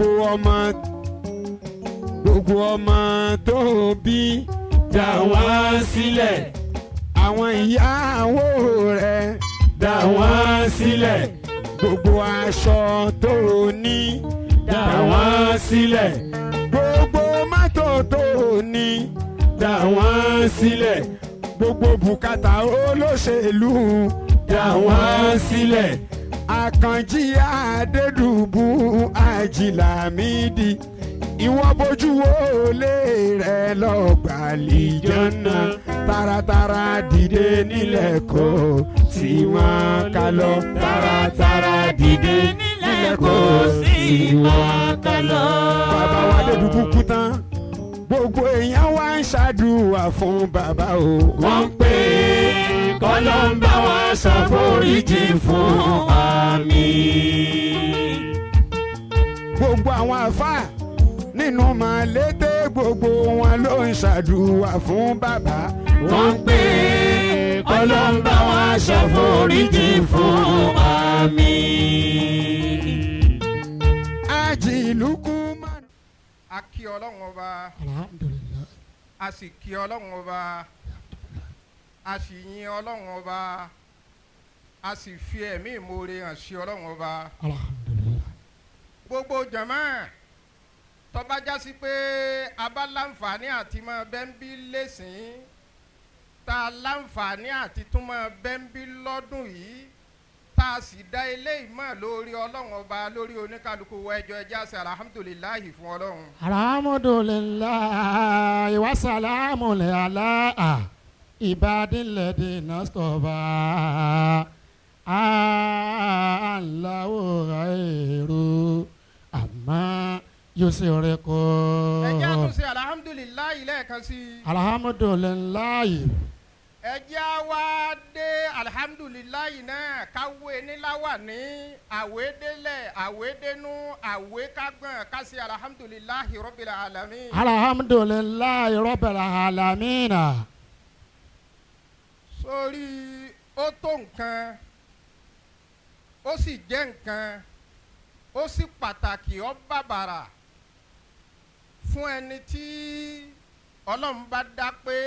Gbogbo ọmọ, gbogbo ọmọ tó bí, dà wọ́n sílẹ̀. Àwọn ìyàwó rẹ̀, dà wọ́n sílẹ̀. Gbogbo aṣọ tó ní, dà wọ́n sílẹ̀. Gbogbo mọ́tò tó ní, dà wọ́n sílẹ̀. Gbogbo bùkátà olóṣèlú, dà wọ́n sílẹ̀. Àkànjí Adédùbú Ajílámídì, ìwọ bójú wo lé rẹ lọ gbàlíjọ́nà. Taratara dìde nílẹ̀ kó sì máa ká lọ. Taratara dìde nílẹ̀ kó sì máa ká lọ. Bàbá wa Adédùbú kú tán, gbogbo èèyàn wá ń ṣàdúrà fún bàbá o. Wọ́n ń pè é kọ́lọ́ ń bá wa ṣàforíjì fún àmín. Gbogbo àwọn àfáà nínú màlété, gbogbo wọn ló ń ṣàdúrà fún bàbá. Wọ́n ń pè é kọ́lọ́ ń bá wa ṣàforíjì fún àmín. Àjìlúkú mọ́nà. A kí Ọlọ́run Ọba. Alhamdulilayi. A sì kí Ọlọ́run Ọba, a sì yin Ọlọ́run Ọba, a sì fi ẹ̀mí ìmoore hàn sí Ọlọ́run Ọba. Alhamdulilayi. Gbogbo jàmá tó bá já sí pé a bá láǹfààní àti máa bẹ́ńbí lẹ́sìn, tá a láǹfààní àti tún máa bẹ́ńbí lọ́dún yìí, tá a sì dá eléyìí mọ̀ lórí Ọlọ́run Ọba lórí oníkálukú wa, ẹjọ́ ẹjẹ́ àṣẹ alhamdulillahi fún Ọlọ́run. Alhamdulilayi wa salamu ala ibadilladina stofa Allahu ghairu amma yusriku. Ẹjẹ́ àtúnṣe alhamdulillahi lẹ́ẹ̀kan sí i. Alhamdulilayi. Ẹjẹ́ á wá dé alhamdulillahi náà káwé níláwà ní àwédélẹ̀ àwédénú àwékágbọ̀n kásì alhamdulillahi rabbil alamin. Alhamdulilayi rabbil alamina. Sórí ó tó nǹkan, ó sì jẹ́ nǹkan, ó sì pàtàkì, ó bàbàrà fún ẹni tí Ọlọ́run bá dá pé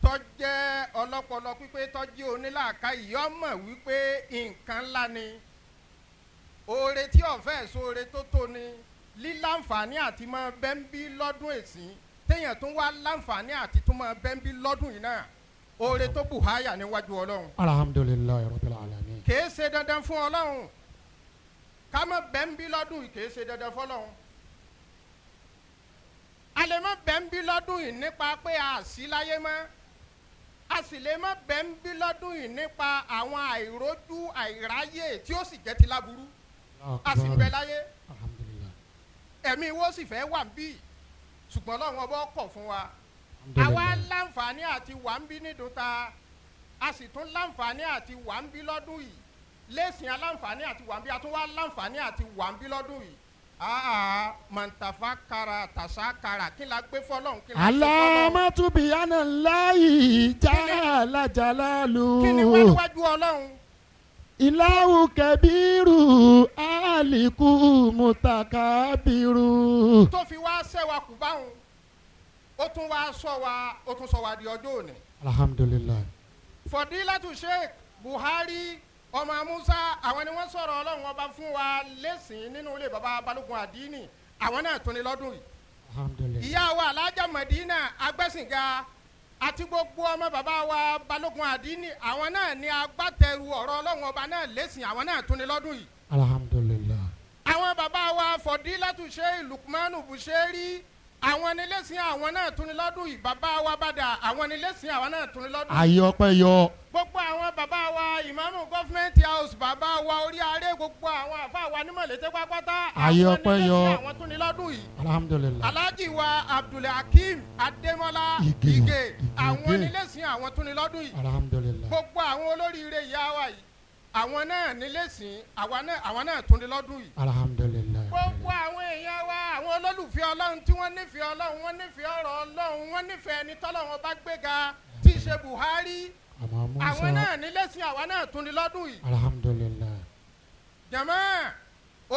tó jẹ́ ọlọ́pọlọ pípé, tó jẹ́ onílàákàyè, ó mọ̀ wípé nǹkan ńlá ni oore tí ọ̀fẹ́ sóore tó tó ni líláǹfààní àti máa bẹ́ńbí lọ́dún èsìn, téèyàn tún wá láǹfààní àti tún máa bẹ́ńbí lọ́dún yìí náà, oore tó bù háyà níwájú Ọlọ́run. Alhamdulilayi rabbil alamin. Kìí ṣe dandan fún Ọlọ́run ká má bẹ́ńbí lọ́dún yìí, kìí ṣe dandan fọlọ́run. A lè má bẹ́ńbí lọ́dún yìí nípa pé a sí láyé mọ́, a sì lè má bẹ́ńbí lọ́dún yìí nípa àwọn àìrójú àìráyè tí ó sì jẹ́ ti láburú, a sì ń bẹ láyé. Alhamdulilayi. Ẹ̀mí wo sì fẹ́ wà ń bí, ṣùgbọ́n Ọlọ́run Ọba kọ̀ fún wa. Àwa láǹfààní àti wà ń bí nídùúta, a sì tún láǹfààní àti wà ń bí lọ́dún yìí lẹ́sìn, aláǹfààní àti wà ń bí, a tún wá láǹfààní àti wà ń bí lọ́dún yìí. Aa mọ̀ntàfà kara tàṣà kara, kí la gbé fọlọ́n, kí la gbé fọlọ́n? Alamatu biyana layi jala jalalu. Kí ni wá níwájú Ọlọ́run? Ilahu kabiru aliku mutakabiru. Tó fi wá sẹ́wà kù báwọn, ó tún wá sọ wa, ó tún sọ wa di ọjọ́ òní. Alhamdulilayi. Fọdílátù Sheikh Buhari ọmọ Musa, àwọn ni wọ́n sọ̀rọ̀ Ọlọ́run Ọba fún wa lẹ́sìn nínú ilé baba Balógun Àdínì, àwọn náà tún ní lọ́dún yìí. Alhamdulilayi. Ìyá wa Alájà Mọ̀dínà Agbẹ́sìnga àti gbogbo ọmọ baba wa Balógun Àdínì, àwọn náà ní agbátẹrù ọ̀rọ̀ Ọlọ́run Ọba náà lẹ́sìn, àwọn náà tún ní lọ́dún yìí. Alhamdulilayi. Àwọn baba wa Fọdílátù Sheikh Lukmanu Busheri, àwọn ní lẹ́sìn, àwọn náà tún ní lọ́dún yìí. Baba wa Bàdà, àwọn ní lẹ́sìn, àwọn náà tún ní lọ́dún yìí. Ayé ọpẹ́ yọ. Gbogbo àwọn bàbá wa ìmáàmù government house, bàbá wa orí aré, gbogbo àwọn àfa wa nímọ̀lẹ́tẹ́ pápátá, Ayé àwọn ọpẹ́ nílé yọ. sí àwọn tún ní lọ́dún yìí. Alhamdulilayi. Alhaji wa Abdulhakeem Adémọ́lá Ige, Ige, Ige, àwọn Ige. nílẹ̀sìn, àwọn tún ní lọ́dún yìí. Alhamdulilayi. Gbogbo àwọn olóríire ìyá wa yìí, àwọn náà nílẹ̀sìn, àwọn náà tún ní lọ́dún yìí. Alhamdulilayi. Gbogbo àwọn èèyàn wa, àwọn olólùfẹ́ Ọlọ́run tí wọ́n nífẹ̀ẹ́ Ọlọ́run, wọ́n nífẹ̀ẹ́ ọ̀rọ̀ Ọlọ́run, wọ́n nífẹ̀ẹ́ ẹni tọ́lọ́run bá gbéga tí í ṣe Buhari, àmọ́ àwọn Musa. náà nílẹ̀sìn, àwa náà tún ní lọ́dún yìí. Alhamdulilayi. Jàmá,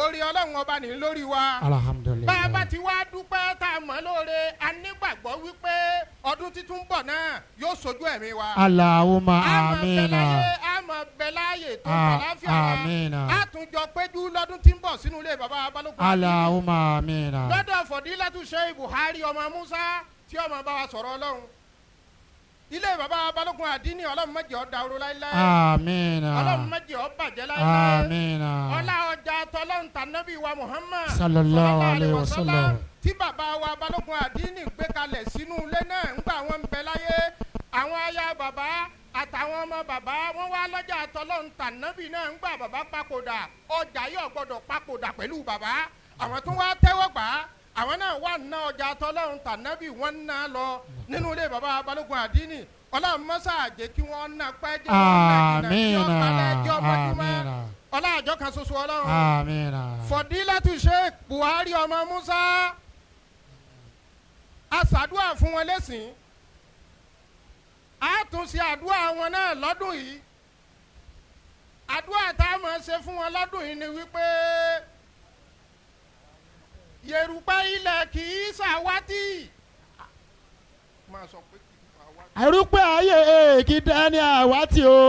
Orí Ọlọ́run ọba ní lórí wa. Alhamdulillah. Bá a bá ti wá dúpẹ́ tá a mọ̀ lóore, a nígbàgbọ́ wípé ọdún títún bọ̀ náà yóò sojú ẹ̀mí wa. Allahumma A máa bẹ amina. láyé, a máa bẹ láàyè tó àlàáfíà wa. Amina. A tún jọ péjú lọ́dún tí ń bọ̀ sínú ilé bàbá Balógun. Allahumma amina. Lọ́dọ̀ Fọ̀dílátù Sheikh Buhari ọmọ Musa tí ọmọ bá wa sọ̀rọ̀ Ọlọ́run. Ilé bàbá Balógun àdínní, Ọlọ́run má jẹ́ ó dahoro láéláé. Amina. Ọlọ́run má jẹ́ ó bàjẹ́ láéláé. Amina. Ọlá ọjà tọlọ́run tànábì wa Muhammad Sallallahu alayhi wa sallam. Tí bàbá wa Balógun àdínní gbé kalẹ̀ sínú ilé náà ńgbà wọn ń bẹ láyé, àwọn aya bàbá àtàwọn ọmọ bàbá wọn wá lọ́jà tọlọ́run tànábì náà ńgbà bàbá papòdà, ọjà yóò gbọdọ̀ papòdà pẹ̀lú bàbá. Àwọn tó wá tẹ́wọ́ gbà á, àwọn náà wà ná ọjà tọlọ́run tànábì, wọ́n ń ná lọ nínú ilé bàbá Balógun àdínní. Ọlọ́run mọ́sá jẹ́ kí wọ́n ná pẹ́, jẹ́ wọ́n ná jìnnà, kí wọ́n kalẹ̀, jẹ́ ọmọdúnmọ́. Amina. Ọlá àjọ kan ṣoṣo Ọlọ́run. Amina. Fọ̀dílátù Sheikh Buhari ọmọ Musa, a ṣàdúrà fún wọn lẹ́sìn, a tún ṣe àdúrà wọn náà lọ́dún yìí. Àdúrà tá a máa ṣe fún wọn lọ́dún yìí ni wípé yerùpẹ̀ ilẹ̀ kì í ṣàwátì. Máa sọ pé kì í ṣàwátì. Àrùpẹ̀ ayé kì í dání àwátì o.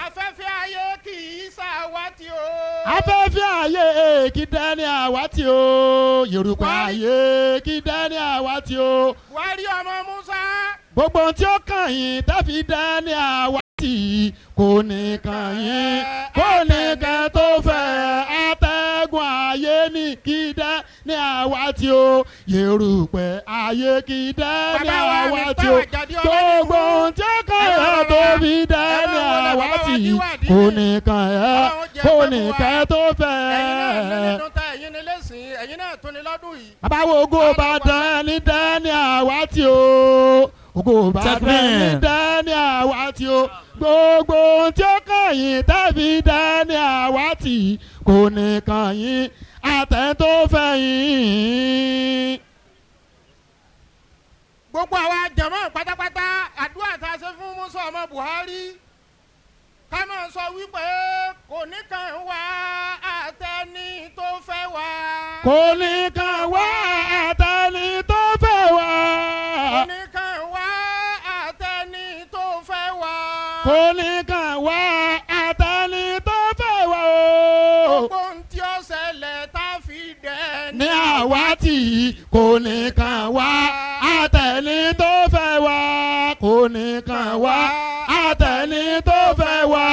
Afẹ́fẹ́ ayé kì í ṣàwátì o. Afẹ́fẹ́ ayé kì í dání àwátì o. Yorùbá ayé kì í dání àwátì o. Buhari ọmọ Musa. Gbogbo ohun tí ó kàn yín tẹ́fi dání àwátì kò ní kàn yín, kò ní kàn tó fẹ́. Atẹ́gùn ayé ní kì í dání àwátì o. Yorùbá ayé kì í dání Bàbá wa àwátì o. Mr. Àjàdí Ọlọ́nìhun. Gbogbo ohun tí ó kàn yín tó fi dání àwátì kò ní kàn ẹ́, kò ní kàn tó fẹ́. Ẹ̀yin náà ní nínú ta, ẹ̀yin ní lẹ́sìn, ẹ̀yin náà tún ní lọ́dún yìí. Bàbá wo ògo Ìbàdàn ní dání àwátì o. Ògo Ìbàdàn ní dání àwátì o. Gbogbo ohun tí ó kàn yín tàbí dání àwátì kò ní kàn yín, àtẹ̀ tó fẹ́ yín. Gbogbo àwa jàmá pátápátá, àdúrà tá a ṣe fún Musa ọmọ Buhari, ká máa sọ wípé kò ní kàn wá àtẹni tó fẹ́ wá. Kò ní kàn wá àtẹni tó fẹ́ wá. Kò ní kàn wá àtẹni tó fẹ́ wá. Kò ní kàn wá àtẹni tó fẹ́ wá o. Gbogbo ohun tí ó ṣẹlẹ̀ tá a fi dẹ̀ Ní àwátì kò ní kàn wá àtẹni tó fẹ́ wá. Kò ní kàn wá àtẹni tó fẹ́ wá.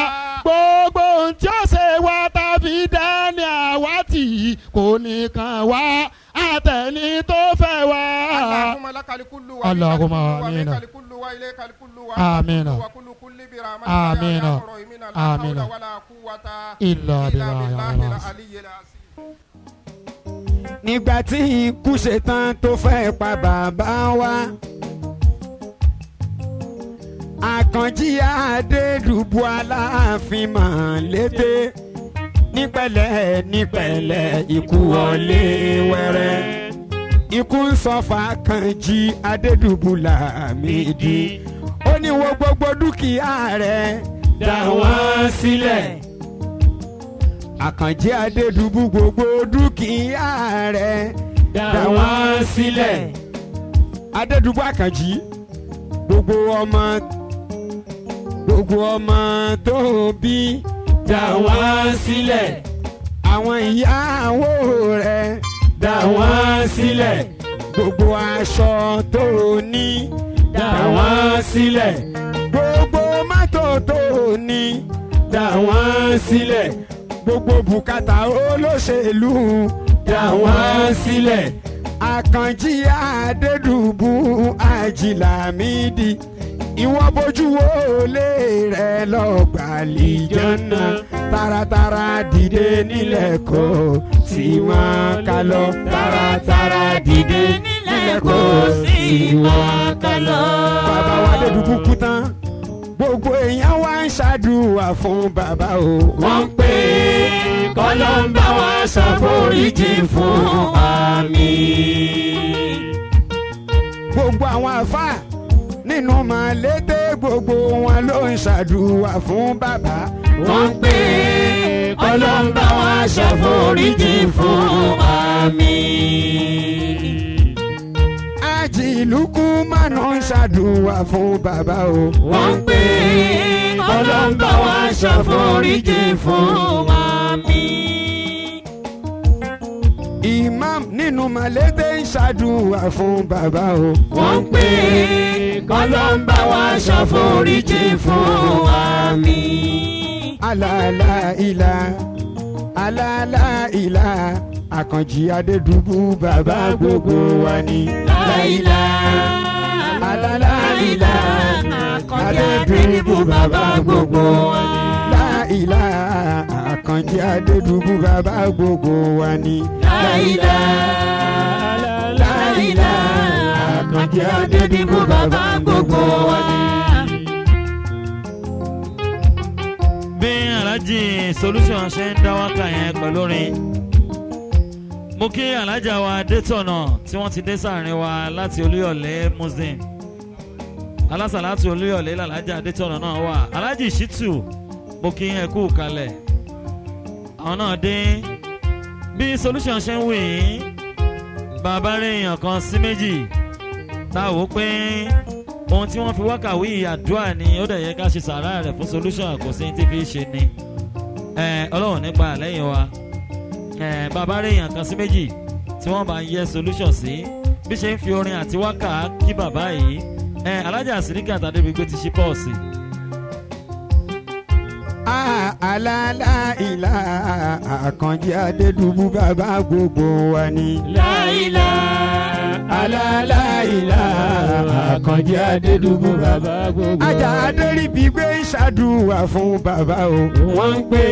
Gbogbo ohun tí ó ṣe wá tàbí dání àwátì kò ní kàn wá àtẹni tó fẹ́ wá. اللهم لك الكل وبك اللهم الكل ومنك آمين. الكل وإليك الكل آمين. وكل كل برحمتك آمين. يا أرحم الراحمين. لا آمين. حول ولا قوة إلا إلا بالله بالله العظيم. العلي العظيم. Nígbà tí ikú ṣetán tó fẹ́ pa bàbá wa, Àkànjí Adédùbú Aláàfin Mọ̀lété, nípẹ̀lẹ́ nípẹ̀lẹ́ ikú wọlé wẹ́rẹ́. Ikú ń sọ fàkànjí Adédùbú Lámìdí, ó ní wo gbogbo dúkìá rẹ̀, dà wọ́n sílẹ̀. Àkànjí Adédùbú, gbogbo dúkìá rẹ̀, dà wọ́n sílẹ̀. Adédùbú Àkànjí, gbogbo ọmọ tó bí, dà wọ́n sílẹ̀. Àwọn ìyàwó rẹ̀, dà wọ́n sílẹ̀. Gbogbo aṣọ tó ní, dà wọ́n sílẹ̀. Gbogbo mọ́tò tó ní, dà wọ́n sílẹ̀. Gbogbo bùkátà olóṣèlú, dà wọ́n sílẹ̀. Àkànjí Adédùbú Ajílámídì, ìwọ bójú wo lé rẹ lọ́gbàlìjọ́nà, taratara dìde nílẹ̀ kó sì máa ká lọ. Taratara dìde nílẹ̀ kó sì máa ká lọ. Bàbá wa Adédùbú kú tán, gbogbo èèyàn wá ń ṣàdúrà fún bàbá o. Wọ́n ń pè é kọ́lọ́ ń bá wa ṣàforíjì fún, àmín. Gbogbo àwọn àfáà nínú màlété, gbogbo wọn ló ń ṣàdúrà fún bàbá. Wọ́n ń pè Ọlọ́run bá wa ṣàforíjì fún àmín. Ájì Lukumanu ń ṣàdúrà fún bàbá o. Wọ́n ń pè Ọlọ́run bá wa ṣàforíjì fún àmín. Imam nínú Màlété ń ṣàdúrà fún bàbá o. Wọ́n ń pè Ọlọ́run bá wa ṣàforíjì fún àmín. Alala ìlà alala ìlà Àkànjí Adédùbú bàbá gbogbo wa ni. Láìlá Alala ìlà Àkànjí Adédìbú bàbá gbogbo wa. Láìlà Àkànjí Adédùbú bàbá gbogbo wa ni. Láìlá Láìlá Àkànjí Adédìbú bàbá gbogbo wa. Bí Alhaji Solution ṣe ń dá wákà yẹn pẹ̀lú orin, mo kí alájà wa Adétọ̀nà tí wọ́n ti dé sáàrin wa láti Olúyọ̀lé Muslim alásàlátù Olúyọ̀lé làlájà Adétọ̀nà náà wà. Alhaji Shitu, mo kí ẹ kú kalẹ̀, àwọn náà dé. Bí Solution ṣe ń wì í, bàbá rí èèyàn kan sí méjì tá a wò ó pé ohun tí wọ́n fi wákà wí àdúrà ni ó dẹ̀ yẹ ká ṣe sàárà rẹ̀ fún Solution, kò sí tí fi ṣe ni Ọlọ́run nípa àlẹ́yìn wa. Bàbá rí èèyàn kan sí méjì tí wọ́n bá ń yẹ Solution sí bí ṣe ń fi orin àti wákà kí bàbá yìí. Alájà Síríkà Tàdébígbé ti ṣí pọ́ọ̀sì. Alala ìlà Àkànjí Adédùbú bàbá gbogbo wa ni. Láìlá Alala ìlà Àkànjí Adédùbú bàbá gbogbo. Ajá Adéríbigbé ń ṣàdúrà fún bàbá o. Wọ́n ń pè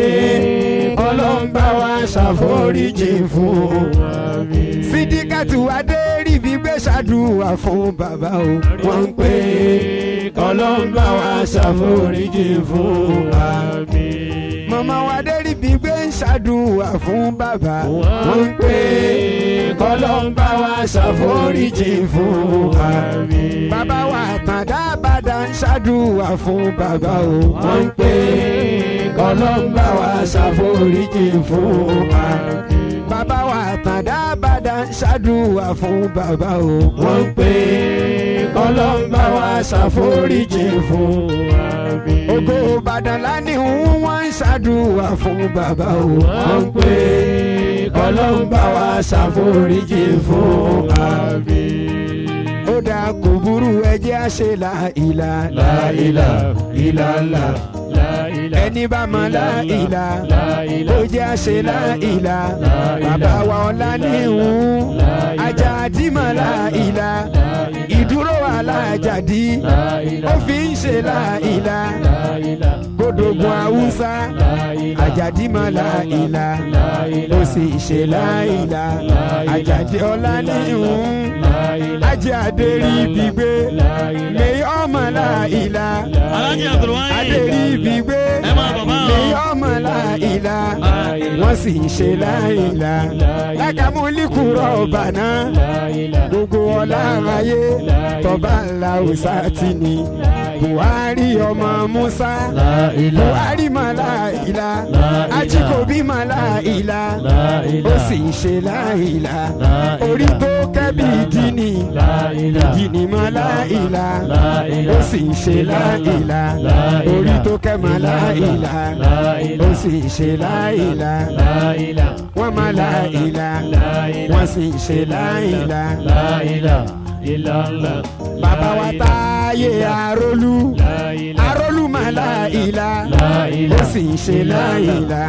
Ọlọ́run bá wa ṣàforíjì fún o. Sídíkàtù Adéríbigbé ṣàdúrà fún bàbá o. Wọ́n ń pè Ọlọ́run bá wa ṣàforíjì fún wa. Màmá wa Adéríbigbé ń ṣàdúrà fún bàbá. Wọ́n ń pè Ọlọ́run bá wa ṣàforíjì fún wa. Bàbá wa Àtàndá Bàdà ń ṣàdúrà fún bàbá o. Wọ́n ń pè Ọlọ́run bá wa ṣàforíjì fún wa. Bàbá wa Àtàndá Bàdà ń ṣàdúrà fún bàbá o. Wọ́n ń pè Ọlọ́run bá wa ṣàforíjì fún wa. Ògo Ìbàdàn lánìí wọ́n ń ṣàdúrà fún bàbá o. Wọ́n ń pè Ọlọ́run bá wa ṣàforíjì fún wa. Ó dáa, kò burú, ẹjẹ́ àṣẹ láìlà láìlà ìlàlà. Ẹni bá mọ láìlà ó jẹ́ àṣẹ láìlà. Bàbá wa Ọláníhun Àjàdí mọ láìlà, ìdúró alájàdí ó fi ń ṣe láìlà gbódògùn Haúsá. Àjàdí mọ láìlà ó sì ṣe láìlà. Àjàdí Ọláníhun Ajé Adéríbigbé lè ọmọ láìlà. Alhaji Abdulwahid, Adéríbigbé ẹ máa bọ̀ bá lè wọn. ọmọ láìlà, wọ́n sì ń ṣe láìlà lákàmúlìkùrọ̀ ọ̀bànà gbogbo ọlá ayé tọba ńlá òsà tì ní Buhari ọmọ Musa Buhari mọ láìlà, Ajíkòbí mọ láìlà ó sì ń ṣe láìlà. Orí tó kẹ́bí dínì dínì mọ láìlà ó sì ń ṣe láìlà. Orí tó kẹ́ mọ láìlà ó sì ń ṣe láìlà. Wọ́n mọ láìlà, wọ́n sì ń ṣe láìlà. Bàbá wa Táyé Arólú, Arólú mọ láìlà ó sì ń ṣe láìlà.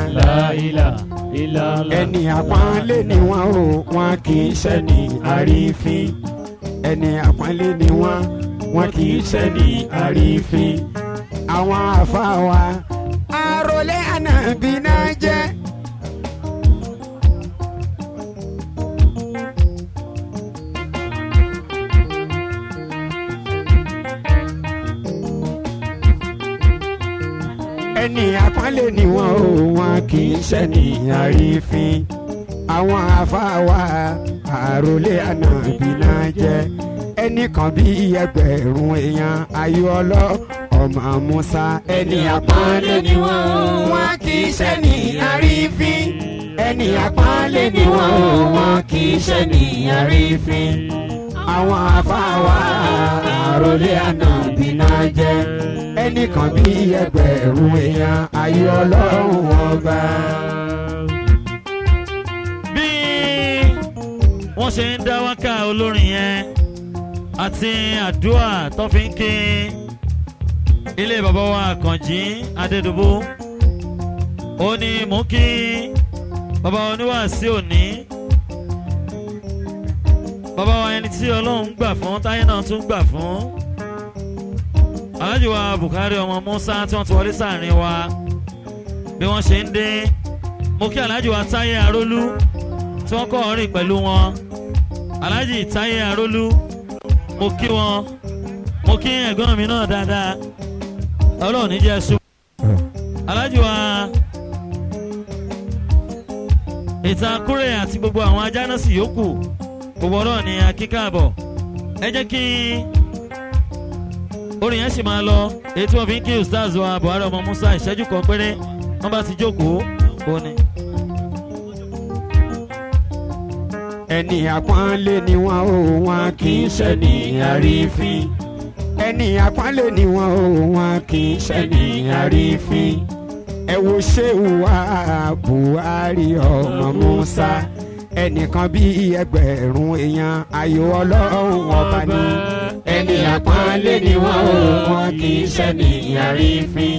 Ẹni àpọ́nlé ni wọ́n o, wọn kì í ṣẹni àrífín. Ẹni àpọ́nlé ni wọ́n, wọn kì í ṣẹni àrífín. Àwọn àfa wa àròlé ànàbí náà jẹ́. Ẹni àpọ́nlé ni wọ́n o, wọn kì í ṣẹni àrífín. Àwọn àfáwà àròlé ànàbì náà jẹ́. Ẹnìkan bí ẹgbẹ̀rún èèyàn ayọ̀ ọlọ́. ọmọ Musa ẹni àpọ́nlé ni wọ́n wọn kì í ṣe ní àrífín ẹni àpọ́nlé ni wọ́n wọn kì í ṣe ní àrífín àwọn àfáwà àròlé ànábì náà jẹ́ ẹnìkan bí ẹgbẹ̀rún èèyàn ayé ọlọ́run ọba. Bí wọ́n ṣe ń dá wákà olórin yẹn àti àdúrà tó fi ń kí ilé bàbá wa Àkànjí Adédùbú, ó ní mú kí bàbá oníwàásí òní, bàbá wa ẹni tí Ọlọ́run gbà fún táyé náà tún gbà fún, Alhaji wa Buhari ọmọ Musa tí wọ́n ti wọlé sáàrin wa bí wọ́n ṣe ń dé. Mo kí Alhaji wa Táyé Arólú tí wọ́n kọ́ rìn pẹ̀lú wọn, Alhaji Táyé Arólú, mo kí wọn, mo kí ẹ̀gbọ́n mi náà dáadáa, Ọlọ́run ní jẹ́ ṣubú. Alhaji wa Ìtàkùrẹ́ àti gbogbo àwọn ajánásì yòókù, gbogbo ọ̀rọ̀ ni akíkàbọ̀. Ẹ jẹ́ kí orin yẹn sì máa lọ, èyí tí wọ́n fi ń kí Ustaz wa Buhari ọmọ Musa ìṣẹ́jú kan péré, wọ́n bá ti jókòó ó ní. Ẹni àpọ́nlé ni wọ́n ò wọ́n kì í ṣe ní àrífín ẹni àpọ́nlé ni wọ́n ò wọ́n kì í ṣe ní àrífín. Ẹ wo Ṣéhù wa Buhari ọmọ Musa ẹnìkan bí ẹgbẹ̀rún èèyàn ayò ọlọ́run ọba ni. Ẹni àpọ́nlé ni wọ́n ò wọ́n kì í ṣe ní àrífín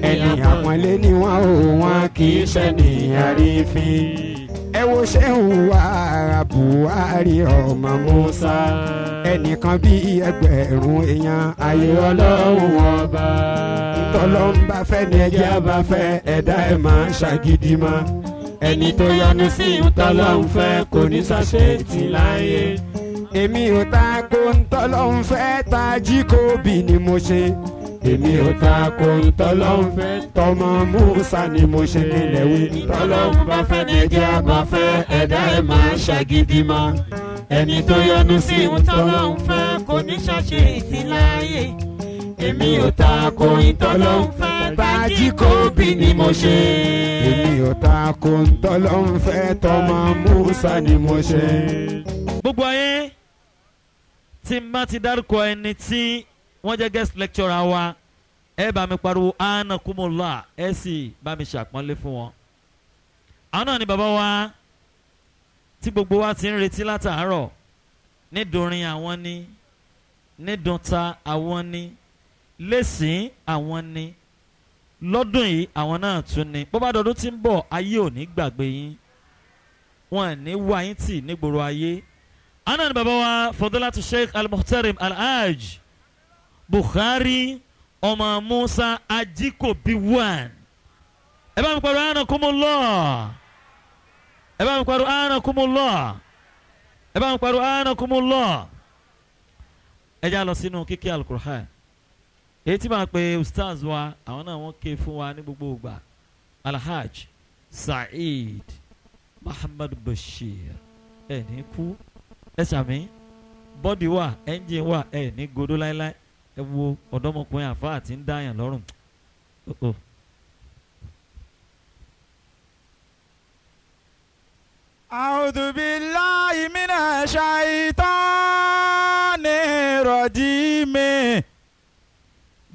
ẹni àpọ́nlé ni wọ́n ò wọ́n kì í ṣe ní àrífín. Ẹ wo Ṣéhù wa Buhari ọmọ Musa ẹnìkan bí ẹgbẹ̀rún èèyàn ayé ọlọ́run ọba. Ntọ́lọ́n bá fẹ́ ni ẹjẹ́ bá fẹ́ ẹ̀dá ẹ̀ máa ń ṣàgídí mọ́. Ẹni tó yọ́nú sí ntọ́lọ́n fẹ́ kò ní ṣàṣetì láyé. Èmi ò ta ko ntọ́lọ́n fẹ́ tají kò bí ni mo ṣe. Èmi ò ta ko ntọ́lọ́n fẹ́ tọmọ Musa ni mo ṣe kílẹ̀ wí. Ntọ́lọ́n bá fẹ́ ni ẹjẹ́ bá fẹ́ ẹ̀dá ẹ̀ máa ń ṣàgídí mọ́. Ẹni tó yọ́nú sí ntọ́lọ́hún fẹ́ kò ní ṣàṣetì láyé. Èmi ò ta ko ntọ́lọ́hún fẹ́ tají kò bí ni mo ṣe. Èmi ò ta ko ntọ́lọ́hún fẹ́ tọmọ Musa ni mo ṣe. Gbogbo ayé tí n bá ti dárúkọ ẹni tí wọ́n jẹ́ guest lecturer wa, ẹ bá mi pariwo anakumula, ẹ sì bá mi ṣàpọ́nlé fún wọn. Àwọn náà ni bàbá wa tí gbogbo wa ti ń retí látàárọ̀, nídùnrin àwọn ni, nídùnta àwọn ni, lẹ́sìn àwọn ni, lọ́dún yìí àwọn náà tún ni. Bó bá dọdún tí ń bọ̀, ayé ò ní gbàgbé yín, wọn ní wá yín tì nígboro ayé. Àwọn náà ni bàbá wa Fadilatu Sheikh Al-Muhtarim Al-Hajj Buhari ọmọ Musa Ajikobi one. Ẹ bá mi pariwo anakumullah, ẹ bá mi pariwo anakumullah, ẹ bá mi pariwo anakumullah. Ẹ já lọ sínú kíkí Al-Qur'an èyí tí màá pe ustaz wa, àwọn náà wọ́n ké fún wa ní gbogbo ìgbà, Alhaj Saheed Muhammad Bashir. Ẹ ní kú, ẹ sàmì, bọ́dì wà, ẹ́ńjìn wà, ẹ ní godó láéláé. Ẹ wo ọ̀dọ́mọkùnrin àfáà tí ń dáyàn lọ́rùn. A'udhu billahi minash shaitani rajim.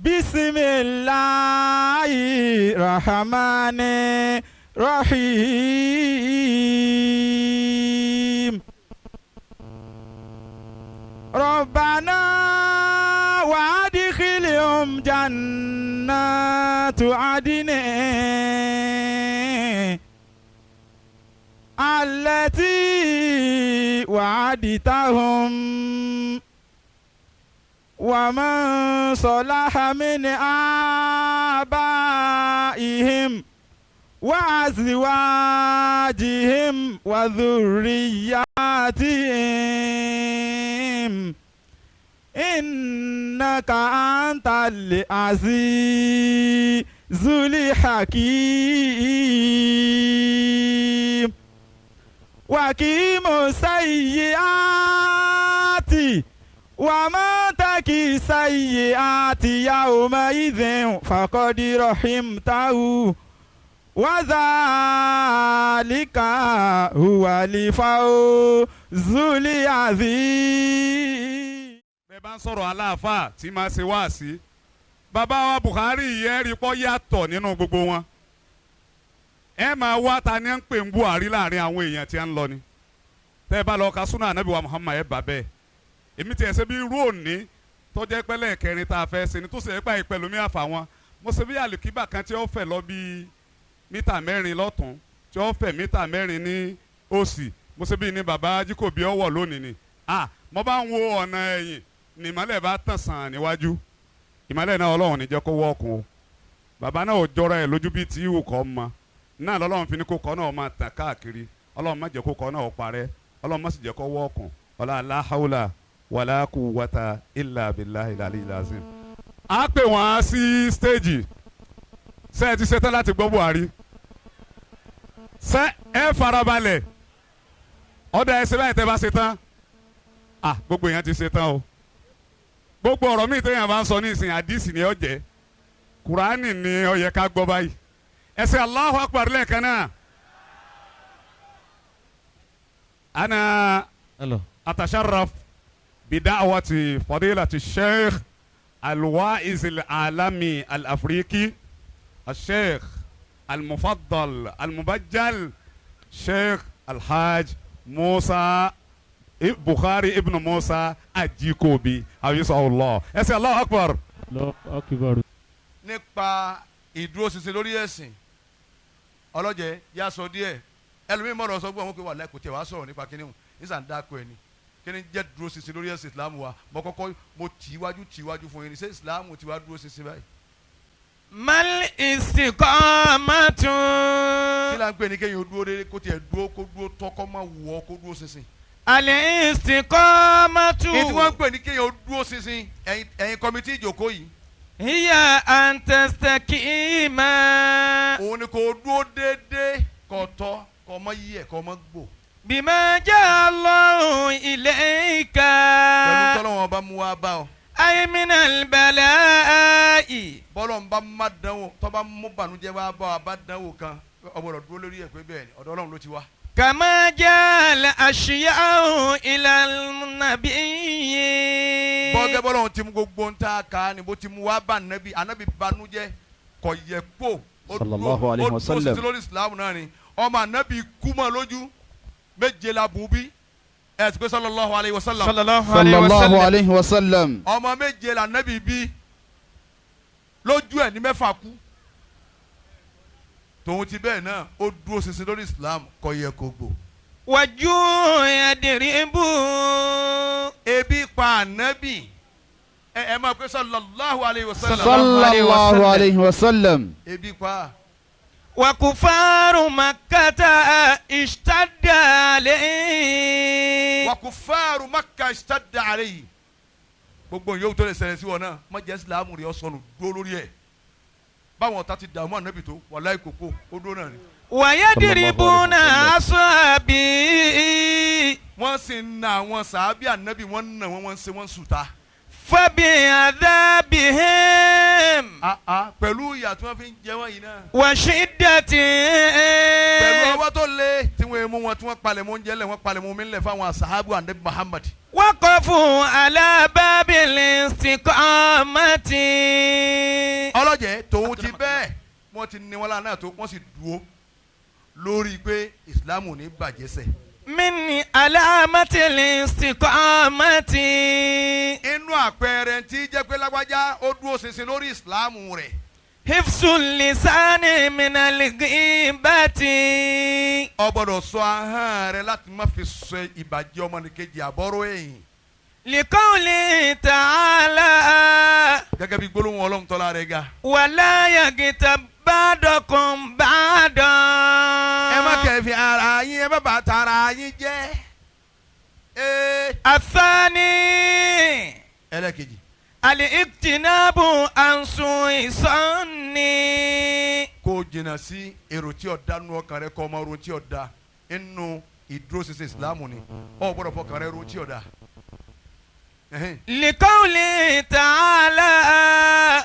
Bismillahi rahmani rahim. Rabbana wa adkhilhum jannatu adnin allati wa'adtahum wa man salaha min abaihim wa azwajihim wa dhurriyyatihim innaka antal azizul hakim. Wakimu sayyiati wa ma taki sayyiati يومئذ فقد رحمته وذلك هو الفوز العظيم. Bẹ́ẹ̀ bá ń sọ̀rọ̀ aláàfáà tí máa ṣe wáàsí, bàbá wa Buhari yìí ẹ rí pọ́ yàtọ̀ nínú gbogbo wọn. Ẹ máa wá ta ni ń pè ń Buhari láàrin àwọn èèyàn tí ń lọ ni. Tẹ́ ẹ bá lọ ka súnà ànábì wa Muhammad ẹ bà bẹ́ẹ̀. Èmi tiẹ̀ ṣe bí irú òní tó jẹ́ pẹ́lẹ́ kẹrin tá a fẹ́ ṣe ni tó ṣe é pa ìpẹ̀lú mi àfà wọn. Mo ṣe bí àlùkíbà kan tí ó fẹ̀ lọ bí mítà 4 lọ́tún tí ó fẹ̀ mítà 4 ní òsì. Mo ṣe bí ní bàbá Jíkòbí ọwọ́ lónìí ni. Mo bá ń wo ọ̀nà ẹ̀yìn ní ìmọ́lẹ̀ bá tàn sàn níwájú. Ìmọ́lẹ̀ náà Ọlọ́run ní jẹ́ kó wọ́ọ̀kùn o. Bàbá náà ò jọra ẹ̀ lójú bíi tí ìwù kọ́ mọ. Náà lọ́lọ́run fi ní kó kọ́ náà máa tàn káàkiri. Ọlọ́run má jẹ́ kó kọ́ náà parẹ́. Ọlọ́run má sì jẹ́ kó wọ́ọ̀kùn. Ọlá la hawla wala quwwata illa billahi al-aliyyil azim. A pè wọ́n sí stéèjì. Ṣé ẹ ti ṣetán láti gbọ́ Buhari? Ṣé ẹ farabalẹ̀? Ọ̀dà ẹ ṣe báyìí tẹ́ bá ṣetán. Gbogbo èèyàn ti ṣetán o. Gbogbo ọ̀rọ̀ míì téèyàn bá ń sọ ní ìsìn àdìsí ni ó jẹ́. Kùránì ni ó yẹ ká gbọ́ báyìí. Ẹ ṣe Allahu Akbar lẹ́ẹ̀kan náà. Ana atasharraf bida'wati fadilati Sheikh Al-Waiz Al-Alami Al-Afriki Al-Sheikh Al-Mufaddal Al-Mubajjal Sheikh Al-Hajj Musa Bukhari ibn Musa Ajikobi awisahullah. Ẹ ṣe Allahu Akbar. Allahu Akbar. Nípa ìdúróṣinṣin lórí ẹ̀sìn ọlọ́jẹ̀ yá sọ díẹ̀ ẹlòmíín mọ̀rọ̀ sọ pé àwọn kò wà láì kò tẹ̀ wá sọ̀rọ̀ nípa kíní hùn nísà ń dáko ẹni kíní jẹ́ dúróṣinṣin lórí ẹ̀sìn ìsìlámù wa mo kọ́kọ́ mo tì í wájú fún yín ní ṣé ìsìlámù ti wá dúróṣinṣin báyìí. Mal istiqamatu. Kí la ń pè ní kéèyàn dúró déédéé kó tiẹ̀ dúró kó dúró tọ́kọ́ máa wù ọ́ kó dúró ṣinṣin. Al istiqamatu. Èyí tí wọ́n ń pè ní kéèyàn dúró ṣinṣin ẹ̀yin kọ́mítì ìjókòó yìí. Hiya an tastakima. Òun ni kò dúró déédéé kò tọ́ kò mọ yí ẹ̀ kò mọ gbò. Bima jaa Allahu ilayka. Pẹ̀lú tọ́lọ́wọ́n bá mú wa bá ọ. Ay minal bala'i. Bọ́lọ̀ ń bá má dánwò tọ́ bá mú bànújẹ́ wá bá wa bá dánwò kan ó gbọ́dọ̀ dúró lórí ẹ̀ pé bẹ́ẹ̀ ni ọ̀dọ̀ Ọlọ́run ló ti wá. Kama jaa al-ashya'u ila an-nabiyyi. Bọ́gẹ́ bọ́lọ̀ ti mú gbogbo ń ta ká ni bó ti mú wá bá nàbí ànábì bànújẹ́ kò yẹ kó. Sallallahu alayhi wa sallam. Ó dúró sí lórí Islam náà ni ọmọ ànábì kú mọ́ lójú méje la bùn bí ẹ ti pé sallallahu alayhi wa sallam. Sallallahu alayhi wa sallam. Ọmọ méje la nàbí bí lójú ẹ̀ ní mẹ́fà kú tòun ti bẹ́ẹ̀ náà ó dúró ṣinṣin lórí Islam kò yẹ kó gbò. Wàjú yadribu. Ebi pa ànábì ẹ máa pé sallallahu alayhi wa sallam. Sallallahu alayhi wa sallam. Ebi pa. Wakufaru Makkata ishtadda alayhi. Wakufaru Makka ishtadda alayhi. Gbogbo yòówù tó lè ṣẹlẹ̀ sí wọn náà má jẹ́ Islam rẹ̀ sọnù dúró lórí ẹ̀. Báwọn ọ̀tá ti dààmú ànábì tó wàláhì kókó ó dúró náà ni. Wayadribuna ashabi. Wọ́n sì ń na àwọn sàábì ànábì wọ́n ń nà wọ́n wọ́n ń ṣe wọ́n ń sùta. Fabi adhabihim. Pẹ̀lú ìyà tí wọ́n fi ń jẹ wọ́n yìí náà. Wa shiddatihim. Pẹ̀lú ọwọ́ tó le tí wọ́n mú wọn tí wọ́n palẹ̀ mọ́ oúnjẹ lẹ̀ wọ́n palẹ̀ mọ́ omi lẹ̀ fáwọn sàábì ànábì Muhammad. Waqafu ala babil istiqamati. Ọlọ́jẹ̀ tòun ti bẹ́ẹ̀ wọ́n ti ní wọn lánàá tó wọ́n sì dúró lórí pé ìsìlámù ní bàjẹ́ sẹ̀. Min alamatil istiqamati. Inú àpẹẹrẹ tí jẹ́ pé lágbájá ó dúró ṣinṣin lórí ìsìlámù rẹ̀. Hifzul lisani minal ghibati. Ó gbọ́dọ̀ ṣọ́ ahọ́n rẹ̀ láti má fi sọ ìbàjẹ́ ọmọnìkejì àbọ̀rọ̀ ẹ̀yìn. Liqawli ta'ala. Gẹ́gẹ́ bí gbólóhùn Ọlọ́run tọ́lá rẹ̀ ga. Wala yaghtab ba'dukum ba'dan. Ẹ má kẹ́fì ara yín ẹ má bà tara yín jẹ́. Athani. Ẹlẹ́kejì. Al-ijtinabu an su'i sanni. Kó o jìnnà sí èrò tí ó da nú ọkàn rẹ kọ́ ọmọ ro tí ó da inú ìdúróṣinṣin Ìsìlámù ni ó gbọ́dọ̀ fọkàn rẹ ro tí ó da. Likawli ta'ala.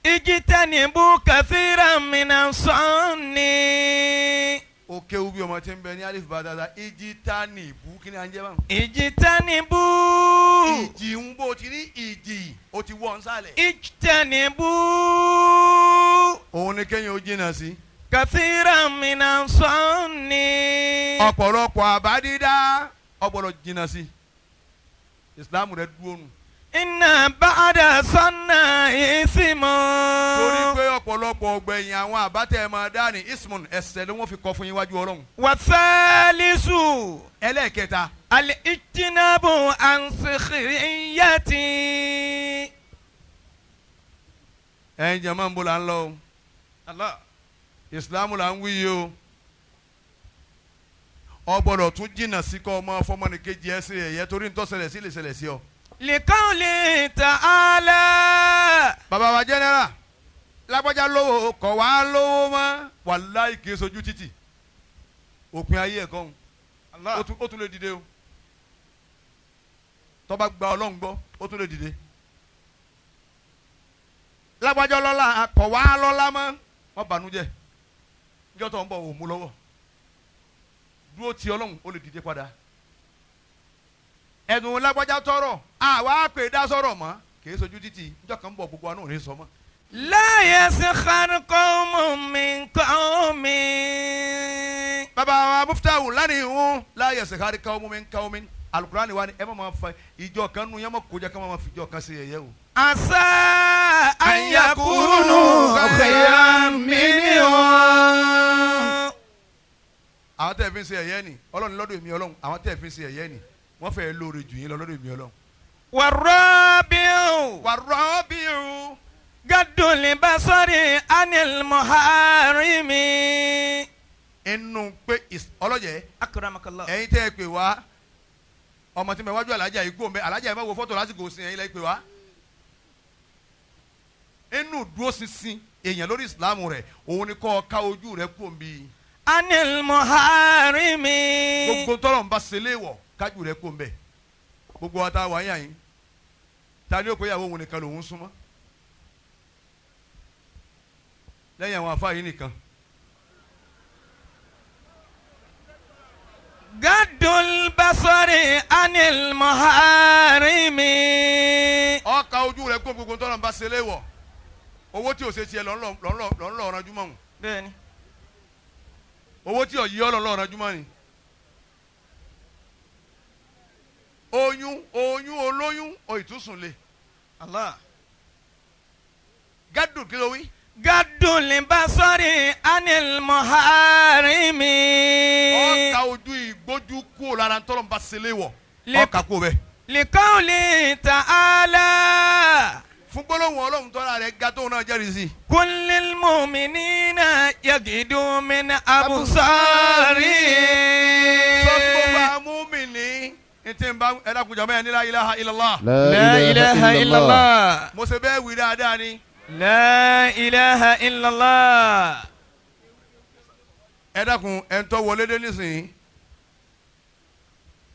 Ijtanibu kathiran mina sanni. O kéwú bí ọmọ tí ń bẹ ní alif bá dáadáa ijtanibu kí ni à ń jẹ́ báwọn. Ijtanibu. Ìjì ń bó ti ní ìjì o ti wọ̀ ń sálẹ̀. Ijtanibu. Òun ni kéèyàn ó jìnnà sí. Kathiran mina sanni. Ọ̀pọ̀lọpọ̀ àbá dídá ọ̀gbọ́dọ̀ jìnnà sí. Ìsìlámù rẹ̀ dúró nù. Inna ba'da sanna ismu. Torí pé ọ̀pọ̀lọpọ̀ ọgbẹ̀yìn àwọn àbátẹ̀ ẹ̀ máa dá ní ismun ẹsẹ̀ ló wọ́n fi kọ́ fún yín wájú Ọlọ́run. Wa thalithu. Ẹlẹ́ẹ̀kẹta. Al-ijtinabu an sikhriyati. Ẹ̀yin jẹ́ máa ń bọ̀ là ń lọ o. Allah. Ìsìlámù là ń wí yìí o. Ó gbọ́dọ̀ tún jìnnà sí kọ́ ọmọ fọmọnìkejì ẹ̀ sí ẹ̀yẹ torí ń tó ṣẹlẹ̀ sí lè ṣẹlẹ̀ sí ọ. Likawli ta'ala. Bàbá wa jẹ́nẹ́rà lágbájá lówó kọ̀ wá lówó mọ́ wàláì kìí sojú títì òpin ayé ẹ̀kọ́ òun ó tún lè dìde o tó bá gba Ọlọ́run gbọ́ ó tún lè dìde. Lágbájá lọ́lá kọ̀ wá lọ́lá mọ́ wọ́n bànújẹ́ níjọ́ tó ń bọ̀ òun mú lọ́wọ́ dúró ti Ọlọ́run ó lè dìde padà. Ẹ̀dùn lágbájá tọrọ àwa pè dá sọ̀rọ̀ mọ́ kìí sojú títì níjọ́ kan ń bọ̀ gbogbo wa náà ò ní sọ mọ́. La yaskhar qawmun min qawmin. Bàbá wa Muftahu lánìí ń la yaskhar qawmun min qawmin alukurani wa ni ẹ má ma fa ìjọ kan nu yẹn ma kojá kan ma fi ìjọ kan ṣe yẹ̀yẹ́ o. Asa an yakunu khayran minhum. Àwọn tẹ̀ fi ń ṣe yẹ̀yẹ́ ni Ọlọ́run lọ́dọ̀ èmi Ọlọ́run àwọn tẹ̀ fi ń ṣe yẹ̀yẹ́ ni wọ́n fẹ́ lóore jù yín lọ lọ́dọ̀ èmi Ọlọ́run. Wàrọ́bíù. Wàrọ́bíù. Gadul basari anil muharimi. Inú pé ọlọ́jẹ̀. Akramakallah. Ẹ̀yin tẹ́ ẹ pè wá ọmọ tí mo wájú alájà yìí gbòǹbẹ alájà yìí má wo fọ́tò lásìkò sí ẹ̀yin lẹ́ pè wá. Inú dúró ṣinṣin èèyàn lórí ìsìlámù rẹ̀ òun ni kọ́ ọ ká ojú rẹ̀ kó ń bi. Anil muharimi. Gbogbo tọ́lọ̀ ń bá ṣe léèwọ̀ kájú rẹ̀ kó ń bẹ̀. Gbogbo wa ta wà yàn yín ta ni ó pé ìyàwó òun nìkan lòun súnmọ́ lẹ́yìn àwọn àfáà yìí nìkan. Gadul basari anil muharimi. Ọkà ojú rẹ̀ kó gbogbo tọ́lọ̀ ń bá ṣe léèwọ̀ owó tí ò ṣe tiẹ̀ lọ́nlọ́ ọ̀rànjú mọ́ òun. Bẹ́ẹ̀ni. Owó tí ò yí ọ́ lọ́nlọ́ ọ̀rànjú mọ́ ni. Oyún oyún olóyún òìtúsùn le. Allah. Gádùn kí ló wí. Gadul basari anil muharimi. Ọkà ojú ìgbójú kúrò lára tọ́lọ̀ ń bá ṣe léwọ̀ ọkà kúrò bẹ́ẹ̀. Likawli ta'ala. Fún gbólóhùn Ọlọ́run tọ́lá rẹ̀ ga tóun náà jẹ́rìí sí. Kullil mu'minina yagidu min absari. Sọ fún gbogbo àmúmìnì ntí n bá ẹ dákun jàmọ́ ẹ ní la ilaha illallah. La ilaha illallah. Mo ṣe bẹ́ẹ̀ wí dáadáa ni. La ilaha illallah. Ẹ dákun ẹ ń tọ́ wọlé dé nísìnyí.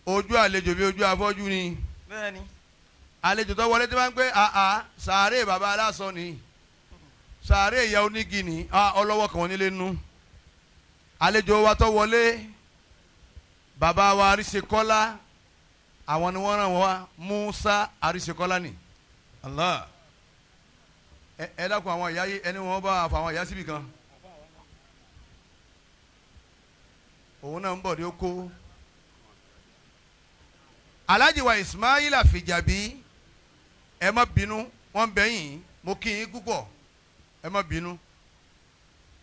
Ojú àlejò bí ojú afọ́jú ni. Bẹ́ẹ̀ni. Àlejò tó wọlé tí wọ́n ń pè àà sàárè bàbá aláṣọ ni sàárè ìyá onígi ni ọlọ́wọ́ kan nílé nú. Àlejò wa tó wọlé bàbá wa Àríṣekọ́lá àwọn ni wọ́n ràn wá Musa Àríṣekọ́lá ni. Allah. Ẹ dákun àwọn ìyá yìí ẹni wọ́n bá fa àwọn ìyá síbì kan. Òun náà ń bọ̀ ní oko. Alhaji wa Ismaila Fijabi ẹ má bínú wọ́n bẹ̀ yín mo kí yín púpọ̀ ẹ má bínú.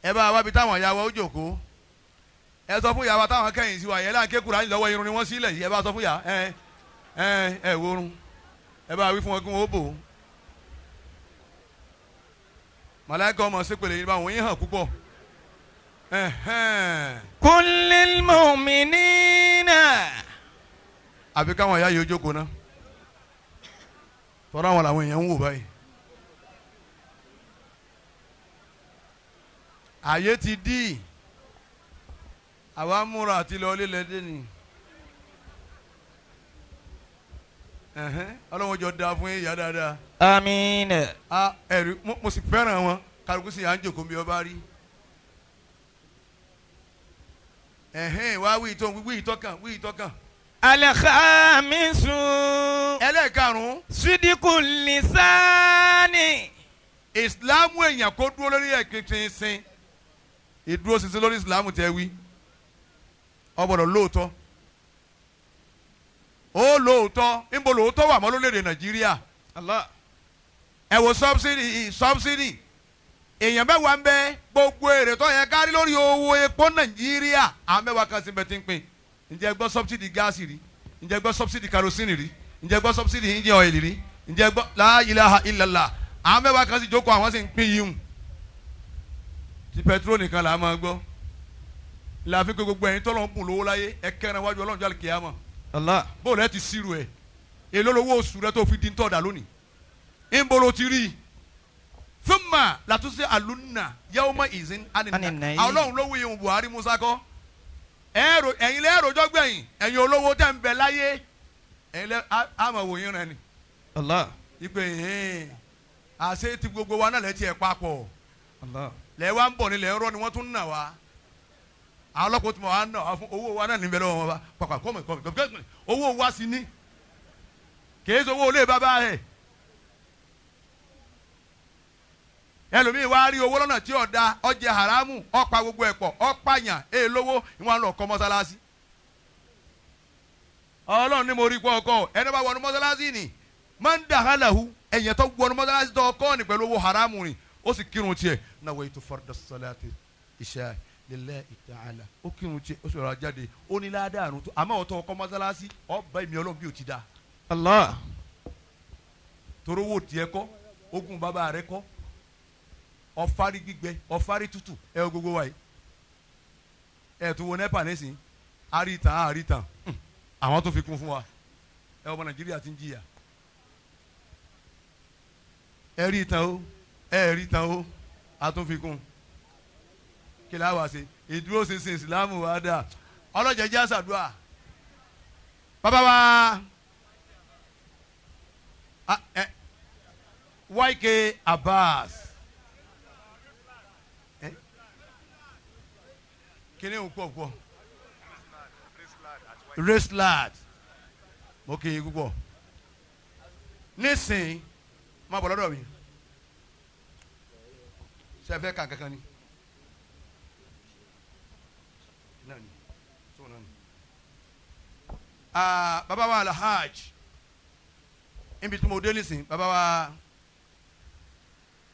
Ẹ bá wa bí táwọn ìyá wa ó jókòó. Ẹ sọ fún ìyá wa táwọn kẹ́yìn sí wa yẹn láǹkẹ́ kúrò lọ́wọ́ irun ni wọ́n sílẹ̀ yìí ẹ bá sọ fún ìyá ẹ ẹ ẹ worun ẹ bá wí fún wọn kí wọn ó bò ó. Màláíkà ọmọ sépèlè yìí báwọn yín hàn púpọ̀. Kullil mu'minina. Àbí káwọn ìyá yìí ó jókòó ná tọ́ra àwọn làwọn èèyàn ń wò báyìí. Àyè ti dí àwa múra àti lọ lílẹ̀ dé ni. Ọlọ́run jọ da fún ìyá dáadáa. Àmín. Ẹ̀rí mo sì fẹ́ràn wọn kálukú sì à ń jòkó bí ọba rí. Wá wí ìtọ́ wí ìtọ́ kan wí ìtọ́ kan. Al-khamisu. Ẹlẹ́ẹ̀karùn-ún. Sidiku lisani. Ìsìlámù èèyàn kó dúró lórí ẹ̀ kíntìnsìn. Ìdúró ṣinṣin lórí ìsìlámù tẹ́ wí. Ó gbọ́dọ̀ lóòótọ́. Ó lóòótọ́ níbo lóòótọ́ wà mọ́ lórílẹ̀‐èdè Nàìjíríà. Allah. Ẹ wo sọ́bsidì èèyàn mẹ́wàá ń bẹ gbogbo èrè tó yẹ kárí lórí owó epo Nàìjíríà àwọn mẹ́wàá kan sí bẹ tí ń pín. Ǹjẹ́ gbọ́ sọ́bsidì gáàsì rí? Ǹjẹ́ gbọ́ sọ́bsidì karosíìnì rí? Ǹjẹ́ gbọ́ sọ́bsidì engine oil rí? Ǹjẹ́ gbọ́ la ilaha illallah àwọn mẹ́wàá kan sì jókòó àwọn sì ń pín yìí hùn. Ti pẹtrol nìkan là á máa gbọ́. Làfi pé gbogbo ẹ̀yin tọ́lọ́ ń bùn lówó láyé ẹ kẹrin wájú Ọlọ́run jálè kíyámà. Allah. Bóòlù ẹ ti sírù ẹ èló lówó oṣù rẹ tó fi di ntọ́da lónìí ńbolo ti rí fúnma làtúnṣe àlùnà yawma ìzín ànínà Ọlọ́run ló wí ihun Buhari Musa kọ́ ẹ̀yin lẹ́rọ jọ́gbẹ̀yìn ẹ̀yin olówó tẹ̀ ń bẹ láyé ẹ̀yin lẹ́ àmọ̀ wò yín rẹ ni. Allah. Ìpè hìn àṣẹ ti gbogbo wa náà lẹ́ tiẹ̀ papọ̀ Allah. Lẹ́ wa ń bọ̀ ni lẹ́ ń rọ́ ni wọ́n tún nà wá àwọn ọlọ́pàá tó máa nà wá fún owó wa náà níbẹ̀ lọ́wọ́ wọn bá pàpà kọ́mọ̀ kọ́mọ̀ owó wa sí ní kìí ṣe owó olè bàbá rẹ̀ ẹlòmíì wá rí owó lọ́nà tí ó da ó jẹ haramu ó pa gbogbo ẹ̀ pọ̀ ó pààyàn èè lówó ìwọ̀n lọ kọ́ mọ́sálásí Ọlọ́run ní mo rí pọ̀ ọkọ ẹni bá wọnú mọ́sálásí ni máa ń dà hálàhù ẹ̀yìn tó wọnú mọ́sálásí tó ọkọ ni pẹ̀lú owó haramu ni ó sì kírun tiẹ̀ nawaitu farda salati isha lillahi ta'ala ó kírun tiẹ̀ ó sì rọra jáde ó ní ládàánú tó àmọ́ ọ̀tọ̀ ọkọ mọ́sálásí ọba ìmí Ọlọ́run bí ó ti dá. Allah. Torówó tiẹ̀ kọ́ ogun bàbá rẹ̀ kọ́ ọ̀fárí gbígbẹ ọ̀fárí tútù ẹ o gbogbo wa yìí ẹ tó wo nẹ́pà nísìn àríntàn àríntàn àwọn tó fi kún fún wa ẹ ọmọ Nàìjíríà ti ń jìyà ẹ rí ìtàn o ẹ rí ìtàn o a tún fi kún kí la wá ṣe ìdúró ṣinṣin ìsìlámù wa dà ọlọ́jẹ̀jẹ̀ àṣàdúà bàbá wa YK Abbas kini ń pọ̀ pọ̀ race lad mo kì í púpọ̀ nísìnyí má bọ̀ lọ́dọ̀ mi ṣe fẹ́ kàn kankan ni náà ni tó náà ni bàbá wa Alhaj níbi tí mo dé nísìnyí bàbá wa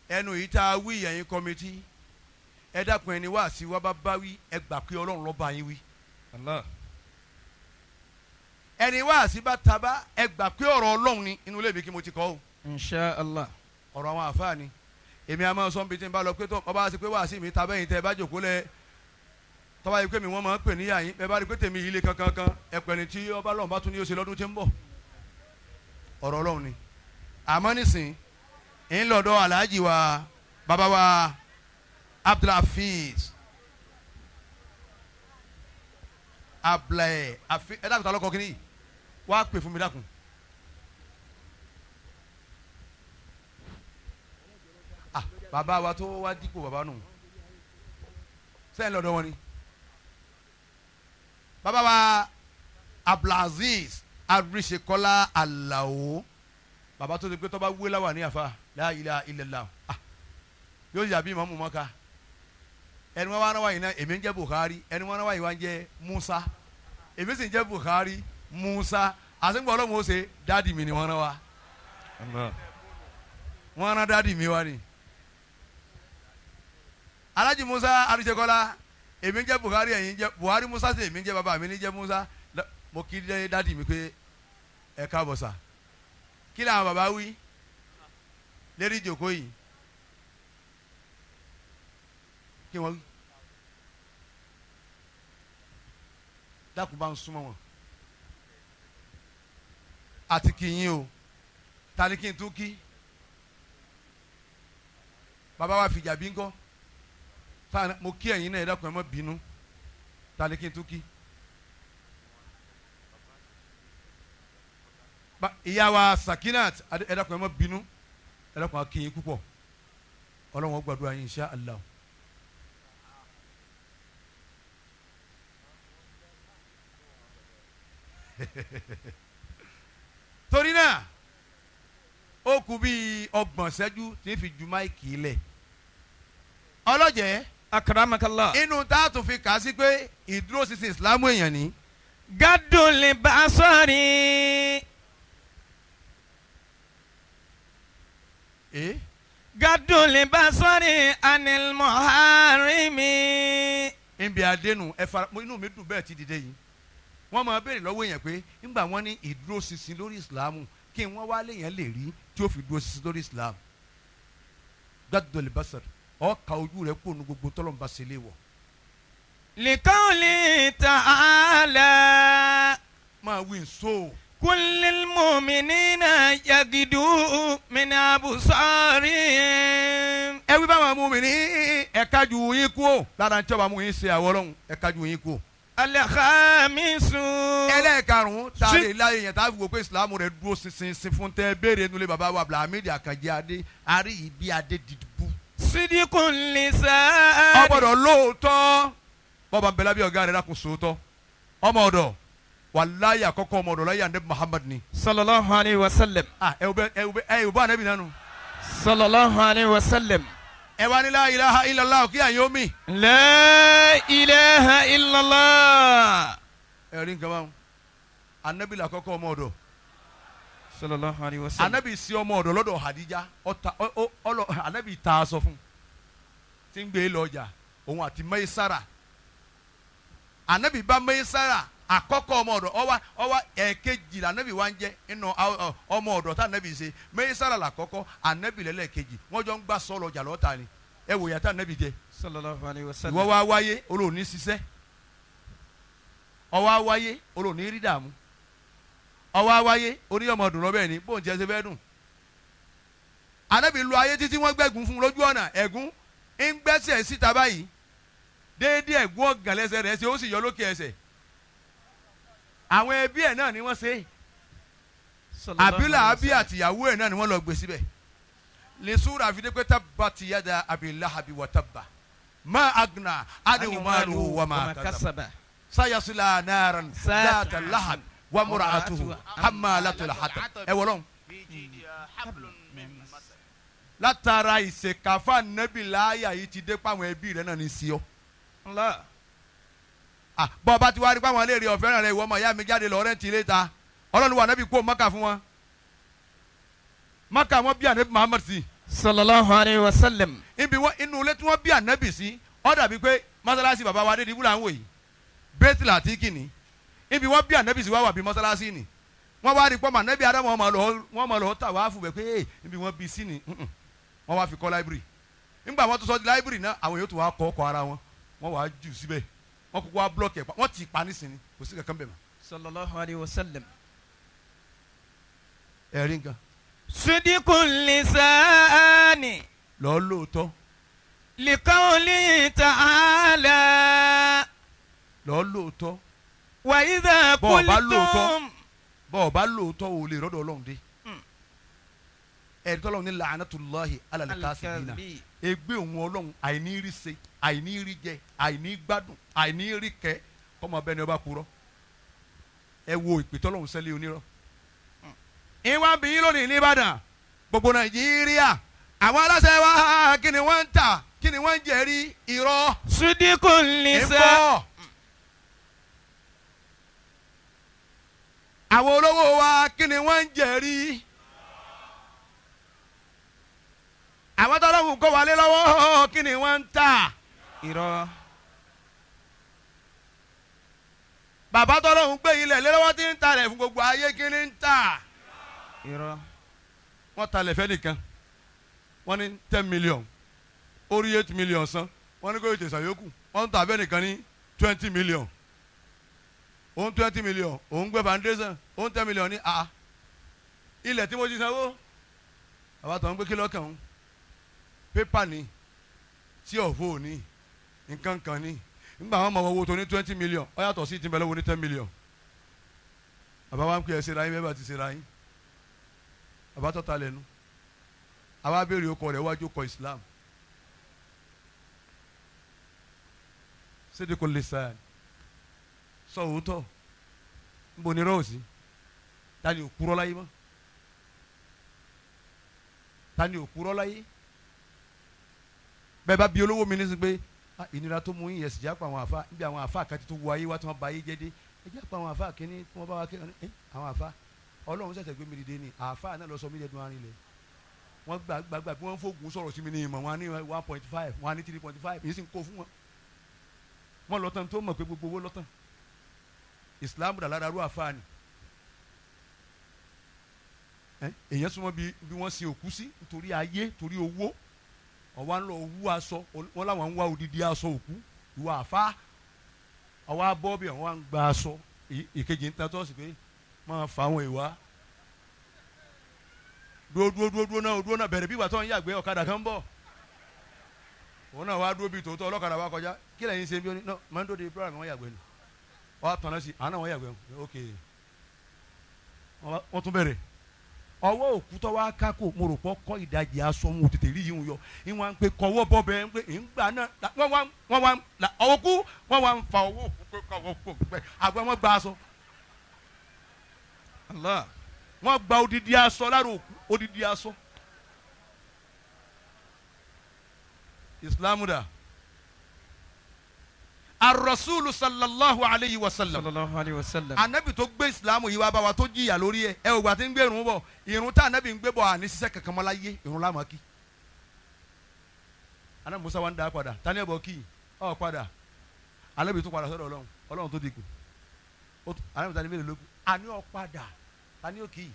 ẹnu yìí tá a wí ẹ̀yin kọ́mítì ẹ dákun ẹni wá sí wa bá bá wí ẹ gbà pé Ọlọ́run ló bá yín wí. Allah. Ẹni wá sí bá taba ẹ gbà pé ọ̀rọ̀ Ọlọ́run ni inú ilé mi kí mo ti kọ́ o. Insha Allah. Ọ̀rọ̀ àwọn àfáà ni èmi àmọ́ sọ bí tí n bá lọ pé tó ọba ṣe pé wá sí mi taba yìí tẹ ẹ bá jòkó lẹ tọ́ba yìí pé mi wọ́n máa ń pè níyà yín ẹ bá rí pé tèmi yìí le kankan kan ẹ pẹ̀ ní tí ọba Ọlọ́run bá tún ní yóò ṣe lọ́dún tí ń bọ̀. Ọ̀rọ̀ Ọlọ́run ni àmọ́ nísìn ń lọ́dọ̀ Alhaji wa bàbá wa Abdulhafiz Abdulhafiz ẹ dákun tá lọkọ kínní yìí wá pè fún mi dákun. Ah bàbá wa tó wá dípò bàbá nù sẹ́yìn lọ́dọ̀ wọn ni bàbá wa Abdulaziz Arisekola Alao bàbá tó ti pé tó bá wé láwà ní àfa la ilaha illallah ah yóò yà bí màmú mọ́ka ẹni wọn wá náà wáyé náà èmi ń jẹ́ Buhari ẹni wọn náà wáyé wá ń jẹ́ Musa èmi sì ń jẹ́ Buhari Musa àsìkò ọlọ́run ó ṣe dáàdì mi ni wọ́n rán wa wọ́n rán dáàdì mi wá ni. Alhaji Musa Arisekola èmi ń jẹ́ Buhari ẹ̀yin jẹ́ Buhari Musa sì èmi ń jẹ́ bàbá mi ní jẹ́ Musa mo kí dáàdì mi pé ẹ káàbọ̀ sà kí làwọn bàbá wí lérí ìjòkó yìí kí wọ́n wí dákun bá ń súnmọ́ wọn àti kì í yín o ta ni kí n tún kí bàbá wa fìjà bí ńkọ́ mo kí ẹ̀yin náà ẹ dákun ẹ má bínú ta ni kí n tún kí Ìyá wa Sakinat, ẹ dákun, ẹ má bínú, ẹ dákun, a kí yín púpọ̀. Ọlọ́run ó gbàdúrà yín, insha Allah. Torí náà, ó kù bíi 30 ṣẹ́jú tí ń fi ju mic lẹ̀. Ọlọ́jẹ̀. Akramakallah. Inú tá a tún fi kà á sí pé ìdúróṣinṣin ìsìlámù èèyàn ní. Gadul basari. Eh? Gadul basari anil muharimi. Nbí adénú ẹ fara inú mi dùn bẹ́ẹ̀ ti dìde yìí. Wọ́n máa béèrè lọ́wọ́ èèyàn pé ńgbà wọ́n ní ìdúróṣinṣin lórí ìsìlámù, kí wọ́n wá léèyàn lè rí tí ó fi dúró ṣinṣin lórí ìsìlámù. Gadul basari, ọ̀ka ojú rẹ̀ kó nu gbogbo tọ́lọ́mùbá ṣe lé wọ̀. Likawli ta'ala. Máa wí nsó. Kullil mu'minina yagidu min absarihim. Ẹ wí báwọn mú mi ní ẹ̀ka ju yín kú o lára ń tọ́ba mú yín ṣe àwọ̀ ọlọ́run, ẹ̀ka ju yín kú o. Al-khamisu. Ẹlẹ́ẹ̀karùn-ún tá a lè láyé yẹn tá a fi wò pé ìsìlámù rẹ̀ dúró ṣinṣin fún tẹ́ béèrè nulẹ̀ bàbá wa Abdulhamid Àkànjí Adé àrí ìbí Adé dìbò. Sidikun lisan. Ó gbọ́dọ̀ lóòótọ́, bọ́ba ń bẹ lábẹ́ ọ̀gá rẹ̀, lákùn sóòótọ́. Ọmọ ọ̀dọ̀, wàláyà àkọ́kọ́ ọmọ ọ̀dọ̀ láyé ànábì Muhammad ni. Sallallahu alayhi wa sallam. Ah, ẹ ẹ ò bá ànábì nánu. Sallallahu alayhi wa sallam. Ẹ wá ní la ilaha illallah kí àyè omi. La ilaha illallah. Ẹ rí nǹkan báwọn, ànábì làkọ́kọ́ ọmọ ọ̀dọ̀. Sallallahu alayhi wa sallam. Ànábì sí ọmọ ọ̀dọ̀ lọ́dọ̀ Hadija, ọ̀ta ọlọ ànábì ta aṣọ fún tí ń gbé lọ ọjà, òun àti Maisara. Ànábì bá Maisara àkọ́kọ́ ọmọ ọ̀dọ̀, ọwá ọwá ẹ̀ẹ̀kejì lànábì wá ń jẹ́ nínú ọmọ ọ̀dọ̀ tá ànábì ṣe. Maisara làkọ́kọ́, ànábì lẹ́lẹ́kejì, wọ́n jọ ń gbà sọ́ọ̀lù ọjà lọ́ta ni. Ẹ wò yàtọ̀ ànábì jẹ. Sallallahu alayhi wa sallam. Ìwọ wá wáyé olóòní ṣiṣẹ́, ọwá wáyé olóòní rí dààmú, ọwá wáyé oníyọmọ dùn lọ́bẹ̀ ni bóun jẹ́ ṣe fẹ́ dùn. Ànábì lu ayé títí, wọ́n gbẹ̀gùn fún lójú ọ̀nà, ẹ̀gún ń gbẹ́sẹ̀ síta báyìí déédéé, ẹ̀gún ọ̀gàn lẹ́sẹ̀ rẹ̀ ṣe, ó sì yọ lókè ẹsẹ̀. Àwọn ẹbí ẹ̀ náà ni wọ́n ṣe, àbílà àbí àtìyàwó ẹ̀ náà ni wọ́n lọ gbé síbẹ̀. Lè súra fi dé pé tabbat yada abi lahabi wa tabba ma agna anhu maluhu wa ma kasaba sayasla naran dhata lahab wa mura'atuhu hammalatul hatab. Ẹ wọlọ́n látara ìṣèkàfà nẹ́bí láàyà yìí ti dé pàwọn ẹbí rẹ̀ náà ní sí ọ. Bọ́ ọba ti wá rí pàwọn léèrè ọ̀fẹ́ràn rẹ̀, ìwọ ọmọ ìyá mi jáde lọ rẹ́ǹtì ilé ta. Ọlọ́run wà nẹ́bí kó Mọ́kà fún wọn. Mọ́kà wọn bí ànẹ́bí Muhammad sí. Sallallahu alayhi wa sallam. Ibi wọn inú ilé tí wọ́n bí ànẹ́bí sí, ó dàbí pé mọ́sálásí bàbá wa Adédìbú là ń wò yìí, bẹ́ẹ̀tì làtí kìíní. Ibi wọn bí ànẹ́bí sí wá wà bí mọ́sálásí ni. Wọ́n wá rí pọ́nmọ́ ànẹ́bí Ádámù wọn mọ̀ lọ́ tà wá fún bẹ́ẹ̀ pé ibi wọn bí sí ni, wọ́n wá fi kọ́ láìbírì. Nígbà wọn tó sọ di láìbírì náà, àwọn yóò tún wá kọ́ ọkọ̀ ara wọn, wọ́n wá jù síbẹ̀, wọ́n kúkú wá blọọkì ẹ̀ pa, wọ́n ti pa nísìnyí, kò sí kankan bẹ̀ mọ́. Sallallahu alayhi wa sallam. Ẹ̀rí nǹkan. Sidikun lisani. Lọ lóòótọ́. Likawli ta'ala. Lọ lóòótọ́. Wa idha qultum. Bọ́ọ̀ bá lóòótọ́, o lè rọ́dọ̀ Ọlọ́run dé. Ẹ̀rí tọ́lọ́run ní la'anatullahi ala al-kasibina. Ègbé òun Ọlọ́run, àìní rí ṣe, àìní rí jẹ, àìní gbádùn, àìní rí kẹ́, kọ́mọ bẹ́ẹ̀ ni ọba kúrọ́. Ẹ wo ìpè tọ́lọ́run sẹ́lẹ̀ onírọ́. Ìwà ń bí yín lónìí ní Ìbàdàn, gbogbo Nàìjíríà, àwọn aláṣẹ wa, kí ni wọ́n ń tà, kí ni wọ́n ń jẹ̀rí? Irọ́. Sidikun lisan. Àwọn olówó wa, kí ni wọ́n ń jẹ̀rí? Àwọn tọ́lọ́hùn kó wálé lọ́wọ́, kí ni wọ́n ń tà? Irọ́. Bàbá tọ́lọ́hùn gbé ilẹ̀ lé lọ́wọ́ tí ń talẹ̀ fún gbogbo ayé, kí ni ń tà? Irọ́. Wọ́n talẹ̀ fẹ́ nìkan, wọ́n ní 10 million, ó rí 8 million san, wọ́n ní kó ètò ìsàyókù. Wọ́n ń ta fẹ́ nìkan ní 20 million, òun 20 million, òun gbé foundation, òun 10 million ní a ilẹ̀ tí mo ti sanwó. Bàbá tó ń gbé kí lọ́kàn òun pépà ni tí ọ̀fọ̀ ní nǹkan kan ní. Nígbà wọn mọ owó tó ní 20 million, ó yàtọ̀ sí ìtìmọ̀lẹ́wò ní 10 million. Bàbá wa ń pè é ṣe ra yín bẹ́ẹ̀ bá ti ṣe ra yín. Bàbá tó ta lẹ́nu àwa béèrè ọkọ rẹ̀ wájú kọ Islam sídìkú lisan sọ òótọ́ nbọ ní rọ́ọ̀sì tani òkúrọ́ láyé mọ́ tani òkúrọ́ láyé bẹ́ẹ̀ bá bí olówó mi ní sọ pé ìnira tó mú yín ẹ̀sìn jápa àwọn àfa níbi àwọn àfa kan ti tó wọ ayé wá tí wọ́n ba ayé jẹ́ dé ẹ jápa àwọn àfa kínní tí wọ́n bá wá kí ẹ àwọn àfa ọlọ́run ṣẹ̀ṣẹ̀ gbé mi dìde ni àfa náà lọ sọ mí lẹ́dùn arin lẹ̀ wọ́n gbà gbà bí wọ́n fògùn sọ̀rọ̀ sí mi ní ìmọ̀ wọn ní 1.5 wọn ní 3.5 èyí sì ń kó fún wọn wọn lọ́tàn tó mọ̀ pé gbogbo owó lọ́tàn Islam dà lára arú àfa ni èyàn súnmọ́ bí wọ́n sin òkú sí nítorí ayé torí owó ọ̀wá ń lọ wú aṣọ wọn làwọn ń wá odidi aṣọ òkú ìwà àfa ọwọ́ abọ́ bí wọ́n ń gba aṣọ ìkejì ń ta tọ́sí pé máa fa àwọn ìwà dúró dúró dúró dúró náà dúró náà bẹ̀rẹ̀ bí ìgbà tó ń yàgbé ọ̀kadà kan bọ̀ òun náà wá dúró bíi tòótọ́ ọlọ́kadà wá kọjá kí lẹ́yìn ṣe bí ó ní náà máa ń dóde program wọn yàgbé ni wọ́n á tọ̀nà sí àná wọn yàgbé ok wọ́n tún bẹ̀rẹ̀ ọwọ́ òkú tó wá kákò mo rò pọ̀ kọ́ ìdajì aṣọ wọn ò tètè rí yìí ń yọ ìwọ̀n ń pe kọ́wọ́ bọ́ bẹ́ẹ̀ ń pe ìgbà náà wọ́n wá ọwọ́ kú wọ́n wá ń fa ọwọ́ òkú pé kọ́wọ́ kú pé àgbẹ̀ wọn gba aṣọ. Allah. Wọ́n gba odidi aṣọ lára òkú odidi aṣọ. Ìsìlámù dà. Ar-Rasulu sallallahu alayhi wa sallam. Sallallahu alayhi wa sallam. Anabi tó gbé ìsìlámù yìí wá bá wa tó jìyà lórí ẹ ẹ ògbà tí ń gbé irun bọ̀ irun tá anabi ń gbé bọ̀ àní ṣiṣẹ́ kankan mọ́ láyé irun láàmú kí. Anabi Musa wa ń da padà tani ẹ̀ bọ̀ kí ọ̀ padà anabi tó padà sọ́dọ̀ Ọlọ́run Ọlọ́run tó dìgbò anabi tani mélòó lókun àní ọ̀ padà tani ó kì í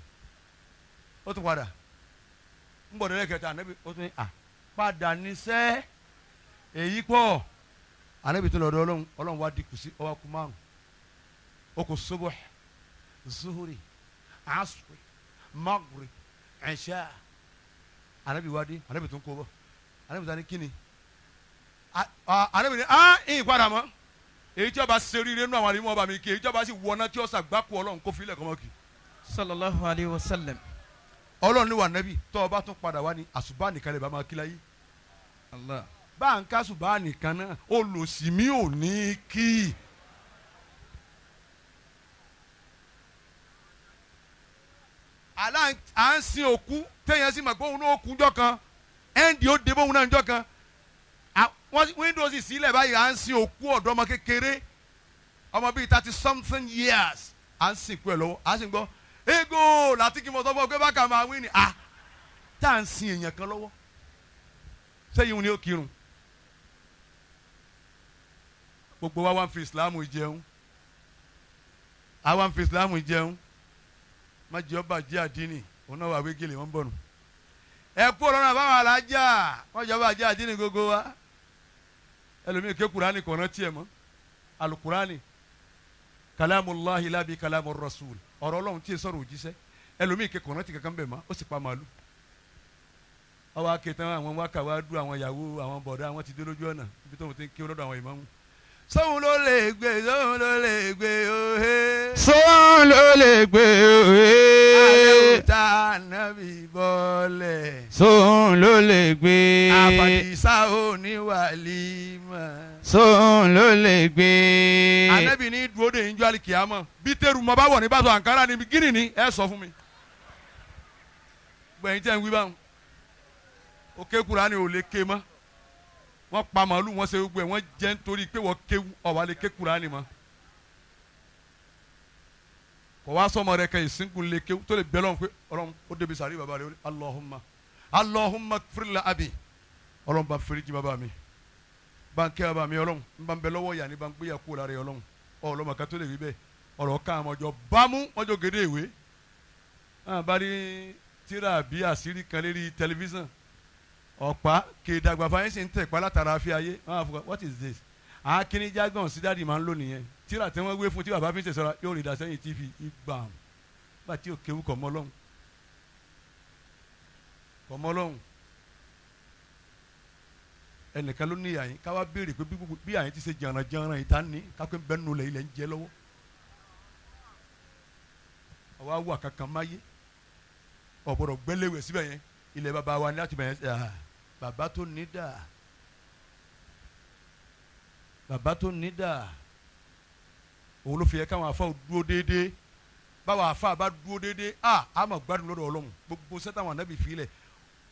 ó tún padà ń bọ̀ dẹ́rẹ́ kẹta anabi ó tún ní à padà níṣẹ́ èyí pọ̀ anabi tó lọ́dọ̀ Ọlọ́run Ọlọ́run wá dínkù sí ọwọ́ kú márùn ó kù subuh zuhuri asri maghrib isha anabi wá dé anabi tó ń kó bọ̀ anabi tó ní kíni anabi ní á ìyìn padà mọ́ èyí tí ọba ṣe oríire nínú àwọn àríwá ọba mi kí èyí tí ọba sì wọná tí ọ̀sà gbáko Ọlọ́run kó filẹ̀ kọ́mọ́ kì. Sallallahu alayhi wa sallam. Ọlọ́run ní wà nẹ́bí tó ọba tún padà wá ní àṣùbà nìkan lè bá máa kí láyé. Allah. Bá ń ká ṣùbà nìkan náà olùsí mi ò ní kí. Àlá à ń sin òkú téèyàn sì mọ̀ pé òun náà kú njọ́ kan ẹ́ǹdì ó dé bóun náà njọ́ kan windows sílẹ̀ báyìí à ń sin òkú ọ̀dọ́ ọmọ kékeré ọmọ bíi 30-something years à ń sìnkú ẹ̀ lọ́wọ́ à ń sìn gbọ́ ego láti kí mo sọ fún ọ pé bákà máa wí ni à tá à ń sin èèyàn kan lọ́wọ́ sẹ́yìn ni ó kírun gbogbo wa wá ń fi ìsìláàmù jẹun àwa ń fi ìsìláàmù jẹun má jẹ́ ọba jẹ́ àdínì òun náà wà wí gèlè wọ́n ń bọ̀ nù ẹ kú ọlọ́run àbáwọn alájà wọ́n jẹ́ ọba jẹ́ àdínì gbogbo wa ẹlòmíì ké kurani kò rántí ẹ mọ́ alukurani kalamulahi labi kalamu rasul ọ̀rọ̀ Ọlọ́run tí ì sọ̀rọ̀ òjíṣẹ́ ẹlòmíì ké kò rántí kankan bẹ̀ mọ́ ó sì pa màálù ọwọ́ akétan àwọn wákà wá dú àwọn ìyàwó àwọn bọ̀dá àwọn ti dé lójú ọ̀nà ibi tóun ti ń ké lọ́dọ̀ àwọn ìmáàmù. Sóhun ló lè gbé sóhun ló lè gbé òhe. Sóhun ló lè gbé òhe. Àlẹ́ òta nàbì bọ́lẹ̀. Sóhun ló lè gbé. Àfàdísá oníwàlímọ̀. Sóhun ló lè gbé. Ànábì ní dúró de ìjọ àlìkìyàmọ̀ bí tẹ́rù mọ́ bá wọ̀ ní bàtọ̀ àǹkárá ni gíní ni ẹ sọ fún mi. Gbẹ̀yìn tẹ́ ń wí báwọn. Òkè Kùránì ò lè ké mọ́. Wọ́n pa màálù wọ́n ṣe gbogbo ẹ̀ wọ́n jẹ́ nítorí pé wọ́n kéwu ọ̀wá lè ké Kùránì mọ́. Kò wá sọmọ rẹ kẹ ìsìnkú lè kéwu tó lè bẹ́ lọ́n pé Ọlọ́run ó débi sàrí bàbá rẹ ó ní Allahumma Allahumma firila abi Ọlọ́run bá fèrè jí bàbá mi bá ń kẹ́ bàbá mi Ọlọ́run ń bá ń bẹ lọ́wọ́ yà ní bá ń gbéyà kú lára Ọlọ́run ọlọ́mọ ká tó lè wí bẹ́ẹ̀ ọ̀rọ̀ ká àwọn ọjọ́ bámú wọ́n jọ gédé ìwé. Bá rí tíra bí àṣírí kan lérí tẹlifíṣàn ọ̀pá kèdàgbà fáyín sì ń tẹ̀ pa látara àfi ayé what is this akíní jágàn sí dáàdì máa ń lò nìyẹn tíra tí wọ́n wé fún tí bàbá fi ń tẹ̀sọ́ra yóò rí ìdásẹ́yìn tv ìgbàm bá tí ò kéwú kọ̀ mọ́ lọ́hùn kọ̀ mọ́ lọ́hùn ẹnìkan ló ní àyín káwá béèrè pé bí àyín ti ṣe jàǹrànjàǹràn yìí tá ní kápẹ́ bẹ́ẹ̀ nù lẹ̀ ilẹ̀ ń jẹ lọ́wọ́ ọwọ́ awọ àkàkàn máyé Ọ̀gbọ́dọ̀ gbẹ́lẹ́wẹ̀ síbẹ̀ yẹn ilẹ̀ bàbá wa ní láti bẹ̀rẹ̀ ẹ̀ bàbá tó ní dà bàbá tó ní dà òun ló fi yẹ káwọn afa dúró déédéé báwa afa bá dúró déédéé a a máa gbádùn lọ́dọ̀ Ọlọ́run gbogbo sẹ́tà àwọn anábì fi lẹ̀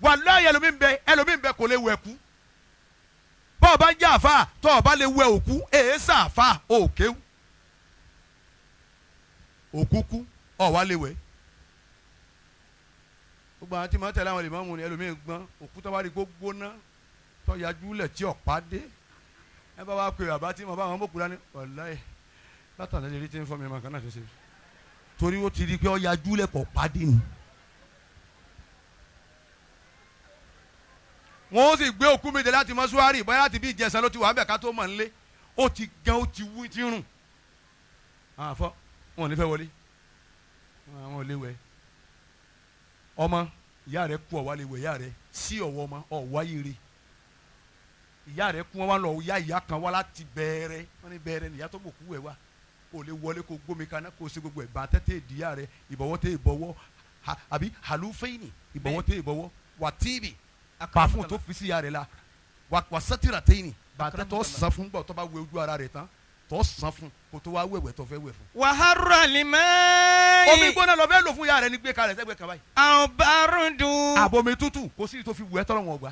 wàláhì ẹlòmíì ń bẹ kò lè wẹ̀ kú bọ́ọ̀ bá ń jẹ́ àfa tọ́ ọ bá lè wẹ̀ òkú èé sàfà òkéwù òkú kú ọ̀ wá lè wẹ̀ gbogbo àwọn tí mo tẹ̀lé àwọn lè mọ́ mu ni ẹlòmíì gbọ́n òkú tó bá rí gbogbo ná tó yajú lẹ̀ tí ọ̀pá dé ẹ bá wá pé bàbá tí mo bá àwọn mọ̀kú dání wàláhì látàlẹ́ lè rí tí ń fọ́ mi màkà náà ṣe torí ó ti rí pé ó yajú lẹ̀ kọ̀ pàdé ni. Wọ́n ó sì gbé òkú mi dé láti mọ́ṣúárì bóyá láti bí ìjẹsà ló ti wà bẹ́ẹ̀ ká tó mọ̀ nílé ó ti gan ó ti wú ti rùn. Àwọn àfọ wọn ò ní fẹ́ wọlé àwọn ò lè wẹ̀ ọmọ ìyá rẹ kú ọ̀wá lè wẹ̀ ìyá rẹ sí ọ̀wọ́ ọmọ ọ̀wá yìí ìyá rẹ kú wọn wá lọ ya ìyá kan wá láti bẹ̀rẹ̀ wọn ní bẹ̀rẹ̀ níyà tó bòkú wẹ̀ wá kò lè wọlé kó gbómi kaná kó ṣe gbogbo ẹ̀ bàtẹ́ tẹ̀ ìdíyà rẹ ìbọ̀wọ́ tẹ̀ ìbọ̀wọ́ àbí àlùfẹ́yìnì ìbọ̀wọ́ tẹ̀ ìbọ̀wọ́ wà tíìbì pàfún tó fi sí ìyá rẹ la wà sátìrà tẹ́yìnì bàtẹ́ tó sàn fún gbọ́ tó bá wẹ ojú ara rẹ tán tó sàn fún kó tó wá wẹ̀wẹ̀ tó fẹ́ wẹ̀ fún. Wàhálà limai. Omi gbóná lọ fẹ́ lò fún ìyá rẹ ní gbé kalẹ̀ sẹ́gbẹ̀ẹ́ kan báyìí. Àwọn bárùndùn. Àbomi tútù kò sí tó fi wẹ̀ tọ́lọ̀ wọn gbà.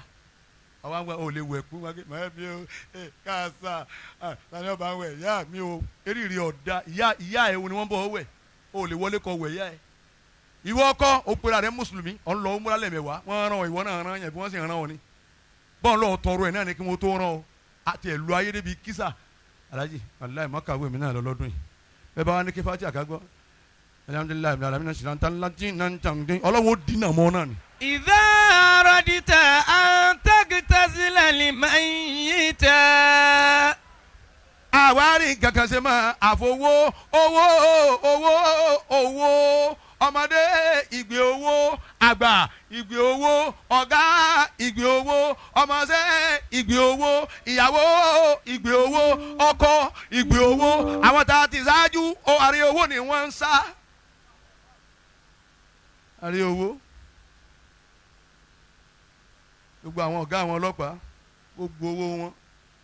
Àwọn àwọn ò lè wẹ̀ kú wọn kí màá mi ò káàsà tani ọba wẹ̀ ìyá mi ò eriri ọ̀dà ìyá ìyá ẹ̀ ni wọ́n bọ̀ wẹ̀ ò lè wọlé kọ wẹ̀ ìyá ẹ̀. Ìwọ ọkọ òpèrè rẹ mùsùlùmí ọ̀n lọ múra lẹ́mẹ̀wá wọ́n rán ọ ìwọ náà rán yẹn bí wọ́n sì rán ọ ni. Bọ́ọ̀ lọ tọrọ ẹ̀ náà ni kí wọ́n tó rán ọ àti ẹ̀ lu ayé débi kísà. Alhaji wàláhì má kàwé mi náà lọ lọ́dún yìí bẹ́ẹ̀ bá wà ní kí fati àkágbọ́ alhamdulilayi alamina sirantalantinantan ọlọ́wọ́ dínà mọ́ náà ni. Idha aradita an tagtasila limayyita. Àwárí kankan ṣe máa àfowó owó owó owó ọmọdé ìgbé owó àgbà ìgbé owó ọ̀gá ìgbé owó ọmọọṣẹ́ ìgbé owó ìyàwó ìgbé owó ọkọ ìgbé owó àwọn tá a ti ṣáájú àrí owó ni wọ́n ń sá. Àrí owó gbogbo àwọn ọ̀gá àwọn ọlọ́pàá gbogbo owó wọn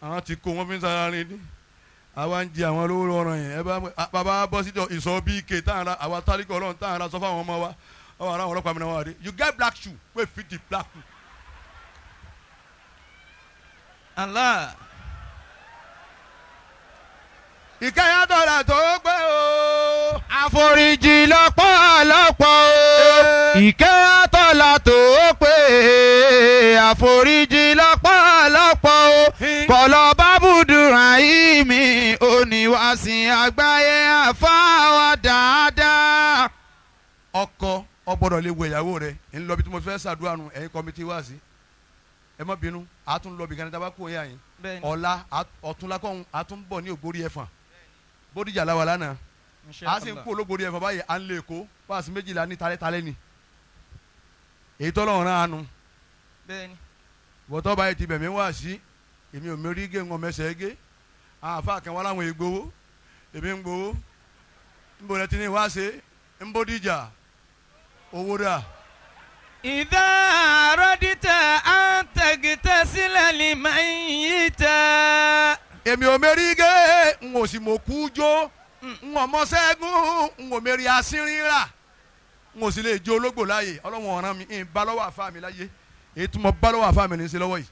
àwọn ti kó wọn fi ń sára rin ní àwa ń jẹ àwọn olówó ọ̀ràn yẹn ẹ bá bàbá bọ́ sí ìsọ bíi ike tá à ń ra àwa tálíkọ̀ ọlọ́run tá à ń ra sọ fáwọn ọmọ wa ọwọ́ ara àwọn ọlọ́pàá mi náà wà dé you get black shoe wey fit the black shoe. Allah. Ìkẹyà dọ̀là tó gbé o. Àforíjì lọ́pọ̀lọpọ̀ o. Ìkẹyà dọ̀là tó pé àforíjì lọ́pọ̀lọpọ̀ o. Kọ̀lọ̀ bábùdùràhìmì oníwàsìn àgbáyé àfáwà dáadáa. Ọkọ ọ gbọ́dọ̀ lè wẹ ìyàwó rẹ̀ ń lọ bí tí mo fẹ́ ṣàdúrà nù ẹ̀yin kọ́mítì wá sí ẹ má bínú àtún lọ bí kan ní tabako yà yín ọ̀la ọ̀túnla kọ́hún àtún bọ̀ ní ògbórí ẹ̀fọ̀n Bódìjà la wà lánàá a sì ń kó olóògbórí ẹ̀fọ̀n báyìí à ń lè kó wáàsí méjìlá ní talẹ́talẹ́ ni èyí tọ́lọ́run rán anu wọ́tọ́ báyìí ti bẹ̀mí wá sí èmi ò mérí gé ń mẹsẹ̀ gé àfa kan wá láwọn ègbowó èmi ń gbowó ń bọ̀ lẹ́tí ní wá ṣe ń Bódìjà owó dà. Idha aradita an tagtasila limayyita. Èmi ò mérí gé n ò sì mọ̀ kú jó n ò mọ sẹ́gun n ò mérí asínrín rà n ò sì lè jó ológbò láàyè ọlọ́wọ́n ọ̀ràn mi ń bá lọ́wọ́ àfa mi láyé èyí tí mo bá lọ́wọ́ àfa mi ní í ṣe lọ́wọ́ yìí.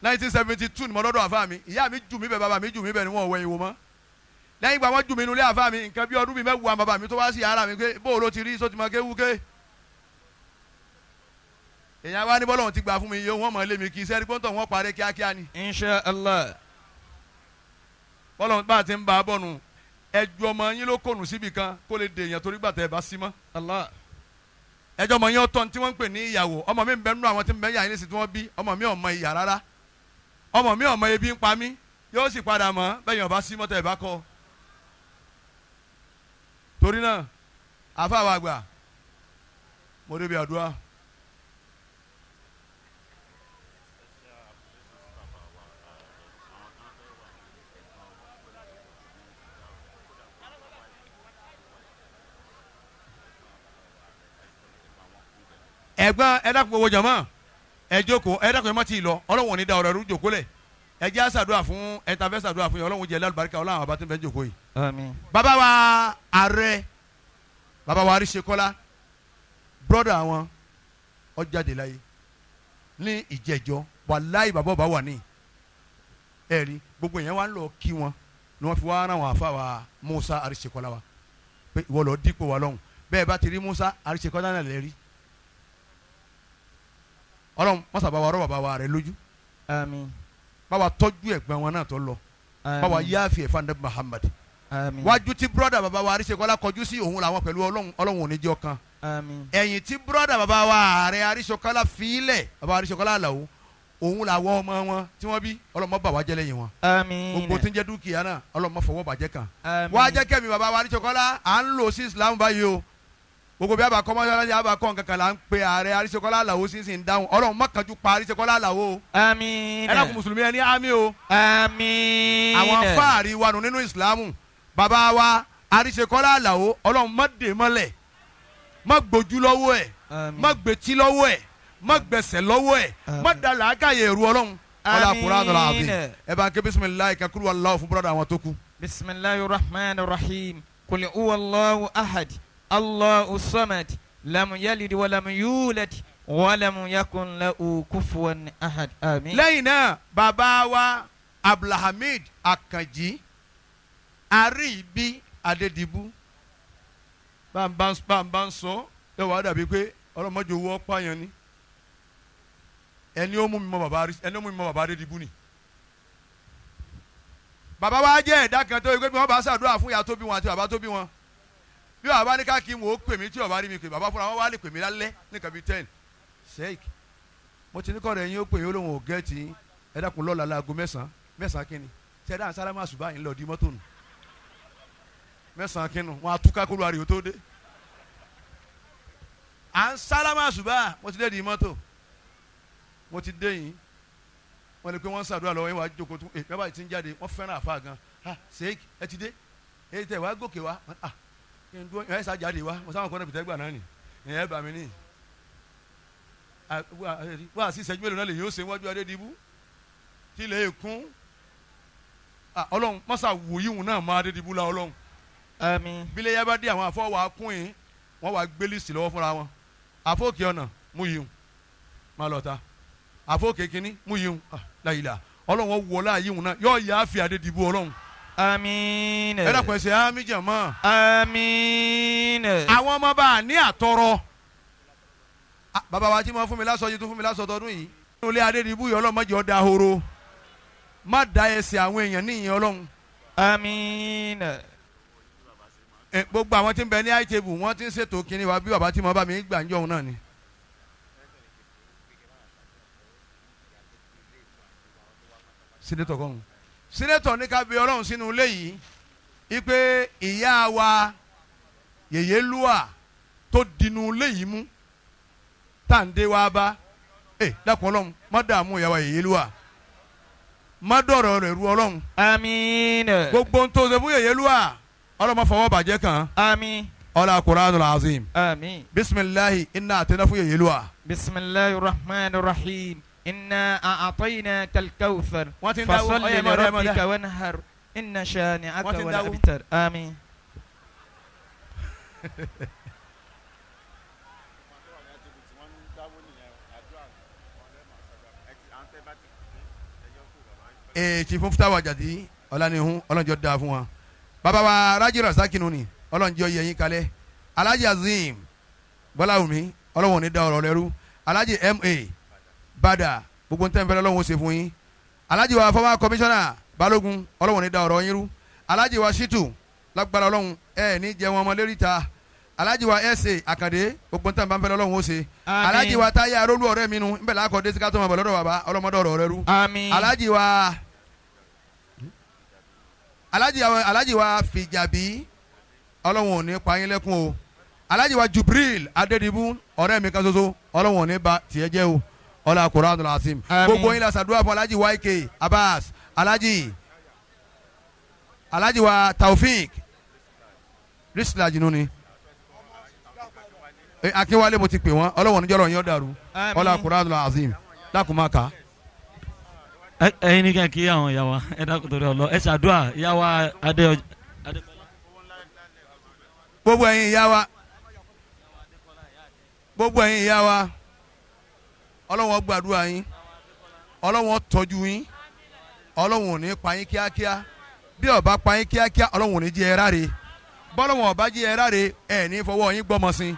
1972 ni mo lọ́dọ̀ àfa mi ìyá mi jù mí bẹ́ẹ̀ bàbá mi jù mí bẹ́ẹ̀ ni wọ́n wọ ìwò mọ́ lẹ́yìn ìgbà wọ́n jù mí nulẹ̀ àfa mi nǹkan bí ọdún mi mẹ́wàá bàbá mi tó wá sí ara mi pé bó o ló ti rí só ti mọ kéwúké èèyàn wá ní bọ́lọ́hún ti gbà fún mi iye wọ́n mọ̀ lé mi kí sẹ́rí pọ́ńtọ̀ wọ́n parẹ́ kíákíá ni. Insha Allah. Bọ́lọ́hún bá a ti ń bá a bọ̀ nù ẹjọ́ ọmọ yín ló kònù síbi kan kó lè dèèyàn torí gbàtẹ́ ẹ bá sí mọ́. Allah. Ẹjọ́ ọmọ yín ọ̀tọ̀ tí wọ́n ń pè ní ìyàwó ọmọ mi ń bẹ nínú àwọn tí ń bẹ yà yín nísìsiyìí tí wọ́n bí ọmọ mi ò mọ ìyà rárá ọmọ mi ò mọ ebi ń pa mí yóò sì padà mọ́ bẹ́ẹ̀ yàn bá sí mọ́tẹ́ ẹ bá kọ́. Torí náà àfa wa àgbà mo débi àdúrà. Ẹ̀gbọ́n ẹ dákun gbogbo jàmá ẹ jókòó ẹ dákun ẹ má ti lọ Ọlọ́run ní da ọ̀rọ̀ ẹrú jókòó lẹ̀ ẹ jẹ́ àṣàdúrà fún ẹ ta fẹ́ ṣàdúrà fún yẹn Ọlọ́run jẹ́ lálùbáríkà Ọlọ́run àwọn bá ti ń fẹ́ jókòó yìí. Àmín. Bàbá wa ààrẹ bàbá wa Àríṣekọ́lá brọ́dà wọn ó jáde láyé ní ìjẹjọ wàláì bàbá ọba wà ní ẹ̀rí gbogbo yẹn wà ń lọ kí wọn ni wọ́n fi wá rán àwọn àfa wa Musa Àríṣekọ́lá wa pé ìwọ lọ dípò wa lọ́hùn bẹ́ẹ̀ bá ti rí Musa Àríṣekọ́lá náà lè rí Ọlọ́run mọ́sá bá wa rọ́ bàbá wa rẹ lójú. Àmín. Bá wa tọ́jú ẹ̀gbọ́n wọn náà tó lọ. Àmín. Bá wa yáàfin ẹ̀fà ndé Muhammad. Àmín. Wájú tí brọ́dà bàbá wa Àríṣekọ́lá kọjú sí òun làwọn pẹ̀lú Ọlọ́run Ọlọ́run ò ní jẹ́ ọ̀kan. Àmín. Ẹ̀yìn tí brọ́dà bàbá wa ààrẹ Àríṣekọ́lá fílẹ̀ bàbá Àríṣekọ́lá Àlàó òun làwọn ọmọ wọn tí wọ́n bí Ọlọ́run má bà wá jẹ́ lẹ́yìn wọn. Àmín. Gbogbo tí ń jẹ́ dúkìá náà Ọlọ́run má fọwọ́ bàjẹ́ kan. Àmín. Wá jẹ́ kẹ́mi bàbá wa Àríṣekọ́lá à ń lò sí Islam báyìí o gbogbo bí a bá kọ́ mọ́sálásí a bá kọ́ nǹkan kan là ń pe ààrẹ Àríṣekọ́lá Àlàó sí sì ń dáhùn Ọlọ́run má kánjú pa Àríṣekọ́lá Àlàó o. Àmín. Ẹ dákun mùsùlùmí ẹ ní àmín o. Àmín. Àwọn fáàrí wa nù nínú ìsìlámù bàbá wa Àríṣekọ́lá Àlàó Ọlọ́run má dè mọ́lẹ̀ má gbójú lọ́wọ́ ẹ̀ má gbetí lọ́wọ́ ẹ̀ má gbẹsẹ̀ lọ́wọ́ ẹ̀ má da làákàyè ẹ̀rú Ọlọ́run ọlá Kùránì ọlá àbí ẹ bá ń ké bisimilayi kakuru aláwọ̀ fún bọ́dà àwọn tó kú. Bisimilahi rahman rahim kuli huwa Allahu ahad Allahu samad lam yalid walam yulad walam yakun lahu kufuwan ahad. Àmín. Lẹ́yìn náà bàbá wa Abdulhamid Akanji Àríbí Adédìbú bá ń sọ yóò wá dàbí pé ọlọ́mọdé owó ọ̀pá yẹn ni ẹni ó mú mi mọ bàbá ẹni ó mú mi mọ bàbá Adédìbú ni. Bàbá wa jẹ́ ẹ̀dá kan tó yẹ pé bí wọ́n bá ṣàdúrà fún ìyá tó bí wọn àti bàbá tó bí wọn bí bàbá ní ká kí n wò ó pè mí tí bàbá rí mi pè bàbá fúnra wọn wá lè pè mí lálẹ́ ní kàbí 10 sheik mo ti ní kọ́ rẹ̀ yín ó pè yín ó lóun ò gẹ́ẹ̀tì ẹ dákun lọ́la láago 9 9 kínni ṣẹ̀dá sálámà àṣùbà yín lọ di mọ́tò nù 9 kínnu wọn àtúkà kó lu àríwó tó dé à ń sálámà àṣùbà mo ti dé di mọ́tò mo ti dé yín wọ́n lè pé wọ́n ń ṣàdúrà lọ́wọ́ yín wàá jókòó tún ẹ bàbá yìí ti ń jáde wọ́n fẹ́ràn àfa gan ah sheik ẹ ti dé ẹ tẹ wàá gòkè wá ah kí n dúró ẹ sá jáde wá mo sáwọn kọ́nà bìtẹ́ gbà náà nì ẹ bà mí nì wá sí ìṣẹ́jú mélòó náà lè yóò ṣe wájú Adédìbú tí lè kún Ọlọ́run mọ́sá wòyíhùn náà má Adédìbú la Ọlọ́run. Àmín. Bílẹ̀ yá bá dé àwọn àfọwọ́ wa kún yín wọ́n wá gbé lísì lọ́wọ́ fúnra wọn àfọ̀kì ọ̀nà mú yìí má lọ ta àfọ̀kì kínní mú yìí láyìlá Ọlọ́run wọlé àyíhùn náà yóò yá fi Adédìbú Ọlọ́run. Àmín. Ẹ dákun ẹ ṣe àmín jàmá. Àmín. Àwọn ọmọ bá a ní àtọrọ bàbá wa tí mo fún mi lásọ yìí tó fún mi lásọ tọdún yìí. Nínú ilé Adédìbú yìí Ọlọ́run má jẹ́ ó dahoro má da ẹsẹ̀ àwọn èèyàn níyìn Ọlọ́run. Àmín. Gbogbo àwọn tí ń bẹ ní high table wọ́n ti ń ṣètò kínní wa bí bàbá tí mo bá mi gbà ń jọ̀hún náà ni. Sínétọ̀ kọ́hún sínétọ̀ ní ká bẹ Ọlọ́run sínú ilé yìí ipe ìyá wa yèyé lúà tó dinú ilé yìí mú tàǹdé wa bá ẹ dákun Ọlọ́run má dààmú ìyá wa yèyé lúà má dọ̀rọ̀ rẹ̀ ru Ọlọ́run. Àmín. Gbogbo ń tó ṣe fún yèyé lúà Ọlọ́run má fọwọ́ bàjẹ́ kàn. Àmín. Ọlá Qur'anul Azim. Àmín. Bisimilahi inna àtẹnà fún yèyé lúà. Bisimilahi rahman rahim inna a'tainaka al-kawthar fasalli li rabbika wanhar inna shani'aka wal abtar. Àmín. Chief Muftawa Jadi ọlánihun ọlọ́njọ́ dáa fún wa bàbá wa Raji Rasaki nù ni ọlọ́njọ́ yẹyin kalẹ̀ Alhaji Azeem Bọ́láwùmí ọlọ́wọ́n ní da ọ̀rọ̀ lẹ́rú Alhaji Ma Bada gbogbo ntẹ́ nfẹ́lẹ́ ọlọ́wọ́n ṣe fún yín Alhaji wa former commissioner Balógun ọlọ́wọ́n ní da ọ̀rọ̀ yín rú Alhaji wa Shitu lágbára ọlọ́run ẹ ní jẹ́ wọn ọmọ lérí ta Alhaji wa SA Akande gbogbo ntẹ́ nfẹ́lẹ́ ọlọ́wọ́n ṣe Alhaji wa Táyé Arólú ọ̀rẹ́ mi nu nbẹ̀ làákọ̀ dé síkátó ma bọ̀ lọ́dọ̀ bàbá ọlọ́mọdé ọ̀rọ̀ rẹ rú Alhaji wa Alhaji wa Fìjàbí ọlọ́run ò ní pa yín lẹ́kún o Alhaji wa Jubril Adédìbú ọ̀rẹ́ mi kan ṣoṣo ọlọ́run ò ní ba tiẹ̀ jẹ́ o ọlá Qur'anul Azim gbogbo yín la ṣàdúrà fún Alhaji YK Abbas Alhaji wa Taofik rísìlá jìnnú ni Akínwálé mo ti pè wọ́n ọlọ́wọ́n níjọ́rọ̀ yín ó dàrú ọlá Qur'anul Azim dákun máa kà á. Ẹyin ní ká kí àwọn ìyá wa ẹ dákun torí ọlọ ẹ ṣàdúrà ìyá wa adé. Gbogbo ẹ̀yin ìyá wa gbogbo ẹ̀yin ìyá wa ọlọ́wọ́n gbàdúrà yín ọlọ́wọ́n tọ́jú yín ọlọ́wọ́n ò ní pa yín kíákíá bí ó bá pa yín kíákíá ọlọ́wọ́n ò ní jẹ́ ẹ ráre bọ́lọ́wọ́n ó bá jẹ́ ẹ ráre ẹ̀ ní fọwọ́ yín gbọ́mọ sí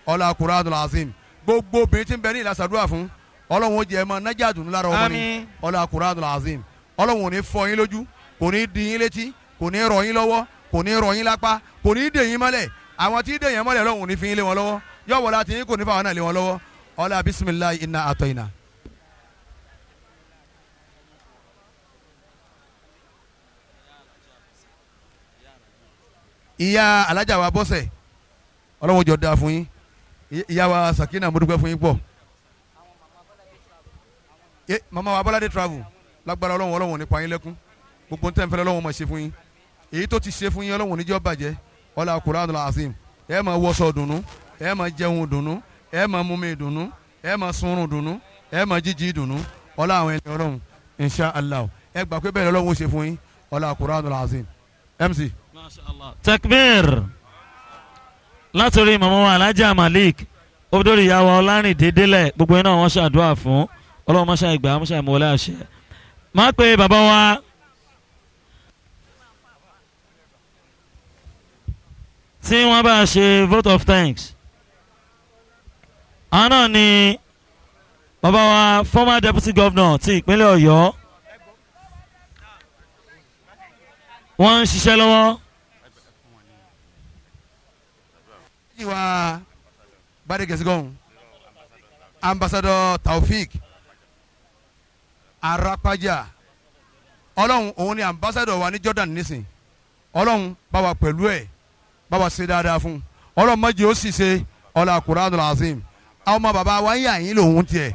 ọlá Qur'anul Azim gbogbo obìnrin tí ń bẹ ní ìlàsàdúrà fún ọlọ́wọ́n ó jẹ́ ẹ mọ nájà dùnú lára ọmọ ni ọlá Qur'anul Azim ọlọ́wọ́n ò ní fọ́ yín lójú kò ní di yín létí kò ní rọ yín lọ́wọ́ kò ní rọ yín lápá kò ní dè yín mọ́lẹ̀ àwọn tí dè yín mọ́lẹ̀ ọlọ́wọ́n ò ní fi yín lé wọn lọ́wọ́ yọ̀wọ̀ láti yín kò ní fáwọn náà lé wọn lọ́wọ́ ọlá bisimilayi inna atoyina. Ìyá alájà wa bọ́sẹ̀ ọlọ́wọ́n jọ dáa fún yín ìyá wa Sakina mo dúpẹ́ fún yín pọ̀ mama wa Bọ́ládé travel lágbára ọlọ́wọ́n ọlọ́wọ́n nípa yín lẹ́kún gbogbo ń tẹ́ǹfẹ́lẹ́ ọlọ́wọ́n máa ṣe fún yín èyí tó ti ṣe fún yín ọlọ́wọ́n níjọ́ bàjẹ́ ọlá Qur'anul Azim ẹ máa wọṣọ dùnú ẹ máa jẹun dùnú ẹ máa mumi dùnú ẹ máa sunrun dùnú ẹ máa jíjí dùnú ọlá àwọn ẹni ọlọ́run insha Allah ẹ gbà pé bẹ́ẹ̀ lọ́wọ́ ṣe fún yín ọlá Qur'anul Azim MC. Takbir látòrí màmá wa Alhaja Malik obìnrin ìyá wa Ọlárìndé délẹ̀ gbogbo iná wọn ṣàdúrà fún ọlọ́run mọ́ṣá ìgbà mọ́ṣá ìmọ̀lẹ́ àṣẹ. Má pe bàbá wa tí wọ́n bá ṣe vote of thanks. Àwọn náà ni bàbá wa former deputy governor ti ìpínlẹ̀ Ọ̀yọ́ wọ́n ń ṣiṣẹ́ lọ́wọ́. Ìwà Bádégẹ̀sígọ́hún Ambassador Taofik Arapaja ọlọ́run òun ni ambassador wa ní Jordan nísìn ọlọ́run bá wa pẹ̀lú ẹ̀ bá wa ṣe dáadáa fún ọlọ́run má jẹ́ ó sì ṣe ọlá Qur'anul Azim àwọn ọmọ bàbá wa ń yà yín lòun tiẹ̀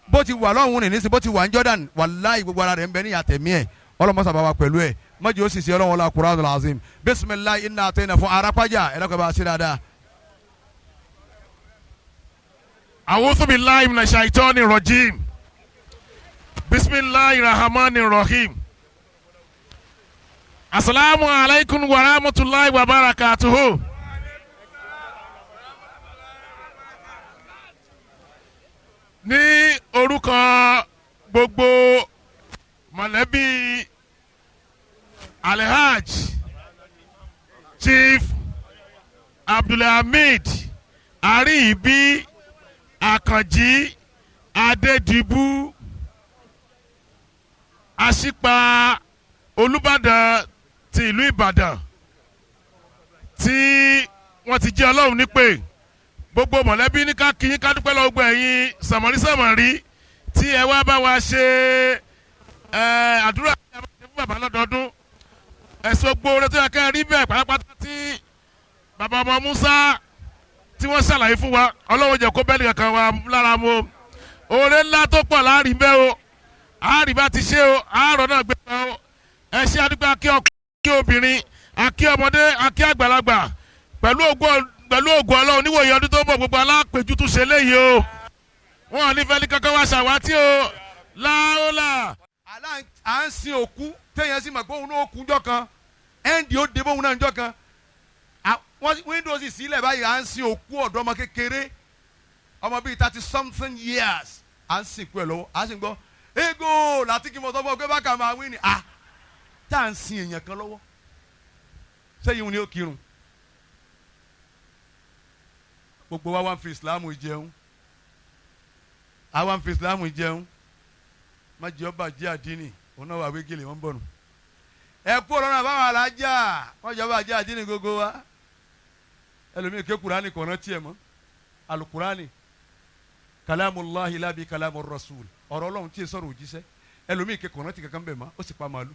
bó ti wà lọ́hùn ní nísìn bó ti wà ní Jordan wàláhì gbogbo ara rẹ̀ ń bẹ ní àtẹ̀mí ẹ̀ ọlọ́run mọ́sàbá wa pẹ̀lú ẹ̀ má jẹ́ ó sì ṣe ọlọ́run ọlá Qur'anul Azim bisimilahi inna atayna fún Arapaja ẹ̀rọ bá a ṣe dáadáa. A'udhu billahi minash shaitani rajim. Bismillahir rahmanir rahim. Assalamu alaikum wa rahmatullahi wa barakatuhu. Ní orúkọ gbogbo mọ̀lẹ́bí Alhaj Chief Abdulhamid Ariibi Àkànjí Adédìbú Aṣípa Olúbàdàn ti ìlú Ìbàdàn tí wọ́n ti jẹ́ Ọlọ́run nípè gbogbo mọ̀lẹ́bí ní ká kí yín ká dúpẹ́ lọ́wọ́ gbogbo ẹ̀yin sàmọ̀rísàmọ̀rí tí ẹ wá bá wa ṣe àdúrà tí a máa ṣe fún bàbá lọ́dọọdún ẹ̀sùn gbogbo tó yẹ ká rí bẹ́ẹ̀ pátápátá tí bàbá ọmọ Musa tí wọ́n ṣàlàyé fún wa Ọlọ́run jẹ́ kó bẹ́ẹ̀ nìkan wa lára mu o oore ńlá tó pọ̀ láàrin bẹ́ẹ̀ o àárín bá ti ṣe o àárọ̀ náà gbé o ẹ ṣe àdúgbò akí ọkùnrin akí obìnrin akí ọmọdé akí àgbàlagbà pẹ̀lú ògùn Ọlọ́run níwòye ọdún tó ń bọ̀ gbogbo alápèjú tún ṣe léyìí o wọn ò ní fẹ́ ní kankan wá ṣàwátì o láólà. À ń sin òkú téèyàn sì mọ̀ pé òun náà kú njọ́ kan ẹ́ǹdì ó dé bóun náà njọ́ kan windows sílẹ̀ báyìí à ń sin òkú ọ̀dọ́ ọmọ kékeré ọmọ bíi 30-something years à ń sìnkú ẹ̀ lọ́wọ́ à ń sìn gbọ́ ego láti kí mo sọ fún ọ pé bákà máa wí ni à tá à ń sin èèyàn kan lọ́wọ́ sẹ́yìn ni ó kírun gbogbo wa wá ń fi ìsìlámù jẹun àwa ń fi ìsìlámù jẹun má jẹ́ ọba jẹ́ àdínì òun náà wà wégele wọ́n ń bọ̀ nù ẹ kú ọ̀rọ̀ náà báwọn alájà wọ́n jẹ́ ọba jẹ́ àdínì gbogbo wa ẹlòmíì ké kurani kọ̀ọ̀nà tiẹ̀ mọ́ alukurani kalamulahi labi kalamu rasul ọ̀rọ̀ Ọlọ́run tí ye sọ̀rọ̀ òjíṣẹ́ ẹlòmíì ké kọ̀ọ̀nà tí kankan bẹ̀ mọ́ ó sì pa màálù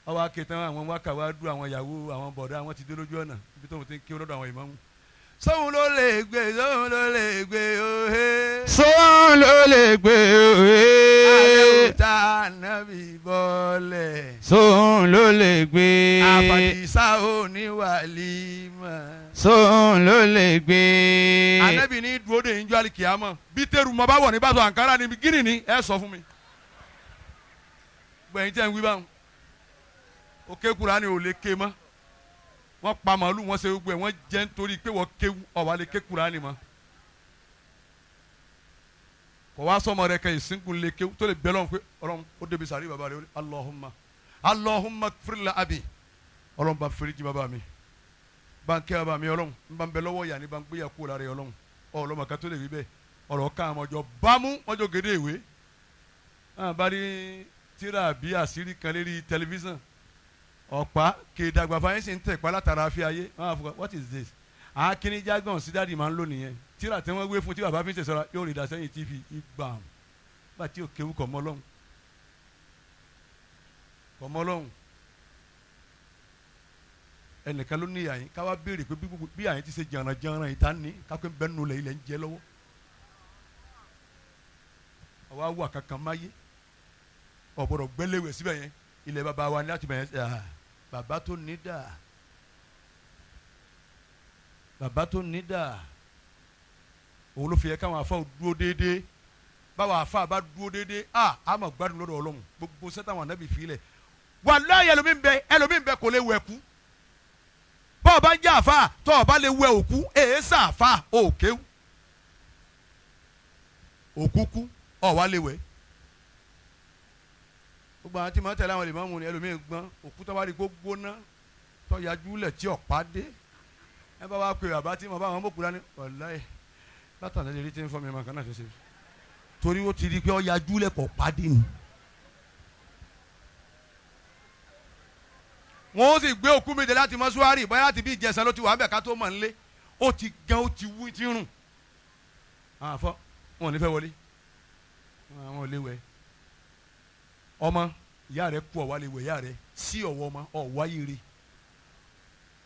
ọwọ́ akétan àwọn wákà wá dùn àwọn ìyàwó àwọn bọ̀dá àwọn ti dé lójú ọ̀nà ibi tó ń ti ké lọ́dọ̀ àwọn ìmáàmù. Sóhun ló lè gbé sóhun ló lè gbé òhe. Sóhun ló lè gbé òhe. Àlẹ́ òta nàbì bọ́lá. bọ́ọ̀lẹ̀. Sóun ló lè gbé. Àfàdísá ò ní wàlímà. Sóun ló lè gbé. Ànábì ní dúró de ìjọ àlìkìyàmọ̀ bí tẹ́rù mọ́ bá wọ̀ ní bàtọ̀ àǹkárá ni gíní ni ẹ sọ fún mi. Gbẹ̀yìn tẹ́ ń wí báwọn. Òkè Kùránì ò lè ké mọ́. Wọ́n pa màálù wọ́n ṣe gbogbo ẹ̀ wọ́n jẹ́ nítorí pé wọ́n kéwú ọ̀wá lè ké Kùránì mọ́. Kò wá sọmọ rẹ kẹ ìsìnkú lè kéwú tó lè bẹ́ lọ́n pé Ọlọ́run ó débi sàrí bàbá rẹ ó ní Allahumma Allahumma firila abi Ọlọ́run bá fèrè jí bàbá mi bá ń kẹ́ bàbá mi Ọlọ́run ń bá ń bẹ lọ́wọ́ yà ní bá ń gbéyà kó lára Ọlọ́run ọlọ́mọ ká tó lè wí bẹ́ẹ̀ ọ̀rọ̀ ká àwọn ọjọ́ bámú ọjọ́ gédé ìwé bá rí tíra bí àṣírí kan lérí tẹlifíṣàn ọ̀pá kédàgbà fáyín sì ń tẹ̀ pa látara fi ayé what is this akíní jágàn sí dáàdì máa ń lò nìyẹn tíra tí wọ́n wé fún tí bàbá fi ń ṣèṣọ́ra yóò rí ìdásẹ́yìn tv ìgbà bá tí ò kéwú kọ̀ mọ́ lọ́hùn kọ̀ mọ́ lọ́hùn ẹnìkan ló ní àyín káwá béèrè pé bí àyín ti ṣe jàǹrànjàǹràn yìí tá ní kápẹ́ bẹ́ẹ̀ nù lẹ̀ ilẹ̀ ń jẹ lọ́wọ́ àwa wà kankan máyé ọ̀bọ̀dọ̀ gbẹ́lẹ́wẹ̀ síbẹ̀ yẹn ilẹ̀ bàbá wa ní láti bẹ̀rẹ̀ ẹ̀ bàbá tó ní dà bàbá tó ní dà òun ló fi yẹ káwọn afa dúró déédéé báwa afa bá dúró déédéé a a máa gbádùn lọ́dọ̀ Ọlọ́run gbogbo sẹ́tà àwọn anábì fi lẹ̀ wàláhì ẹlòmíì bẹ kò lè wẹ̀ kú bọ́ọ̀ bá ń jẹ́ àfa tọ́ ọ bá lè wẹ̀ òkú èé sàfà òkéwù òkú kú ọ̀ wá lè wẹ̀ gbogbo àwọn tí mo tẹ̀lé àwọn ìmọ̀ọ́mù ni ẹlòmíì gbọ́n òkú tó bá rí gbóná tó yajú lẹ̀ tí ọ̀pá dé ẹ bá wá pé bàbá tí mo bá àwọn mọ̀kú dání wàláhì látàlẹ́ lè rí tí ń fọ́ mi màkà náà ṣe torí ó ti rí pé ó yajú lẹ̀ kọ̀ pàdé ni. wọ́n ó sì gbé òkú mi dé láti mọ́ṣúárì bóyá láti bí ìjẹsà ló ti wà bẹ́ẹ̀ ká tó mọ̀ nílé ó ti gan ó ti wú ti rùn. àwọn àfọ wọn ò ní fẹ́ wọlé àwọn ò lè wẹ̀ ọmọ ìyá rẹ kú ọ̀wá lè wẹ̀ ìyá rẹ sí ọ̀wọ́ ọmọ ọ̀wá yìí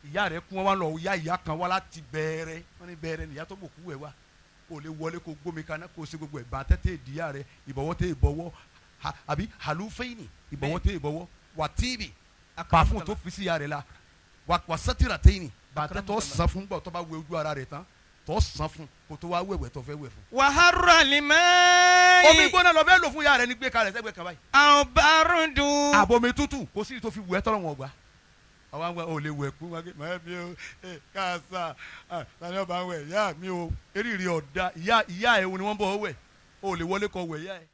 ìyá rẹ kú wọn wá lọ ya ìyá kan wá láti bẹ̀rẹ̀ wọn ní bẹ̀rẹ̀ ní ìyá tó bòkú wẹ̀ wá kò lè wọlé kó gbómi kaná kó ṣe gbogbo ẹ̀ bàtẹ́ tẹ̀ ìdíyà rẹ ìbọ̀wọ́ tẹ̀ ìbọ̀wọ́ àbí àlùfẹ́yìnì ìbọ̀wọ́ tẹ̀ ìbọ̀wọ́ wà tíìbì pàfún tó fi sí ìyá rẹ la wà sátìrà tẹ́yìnì bàtẹ́ tó sàn fún gbọ́ tó bá wẹ ojú ara rẹ tán tó sàn fún kó tó wá wẹ̀wẹ̀ tó fẹ́ wẹ̀ fún. wàhálà lè mẹ́. omi gbóná lọ fẹ́ lò fún ìyá rẹ ní gbé kalẹ̀ sẹ́gbẹ̀ẹ́ kan báyìí. àwọn bárùndùn. àbomi tútù kò sí tó fi wẹ̀ tọ́lọ̀ wọn gbà àwọn àwọn ò lè wẹ̀ kú wọn kí màá mi ò káàsà tani ọba wẹ̀ ìyá mi ò eré ọ̀dà ìyá ìyá ẹ̀ ni wọ́n bọ̀ wẹ̀ ò lè wọlé kọ wẹ̀ ìyá ẹ̀.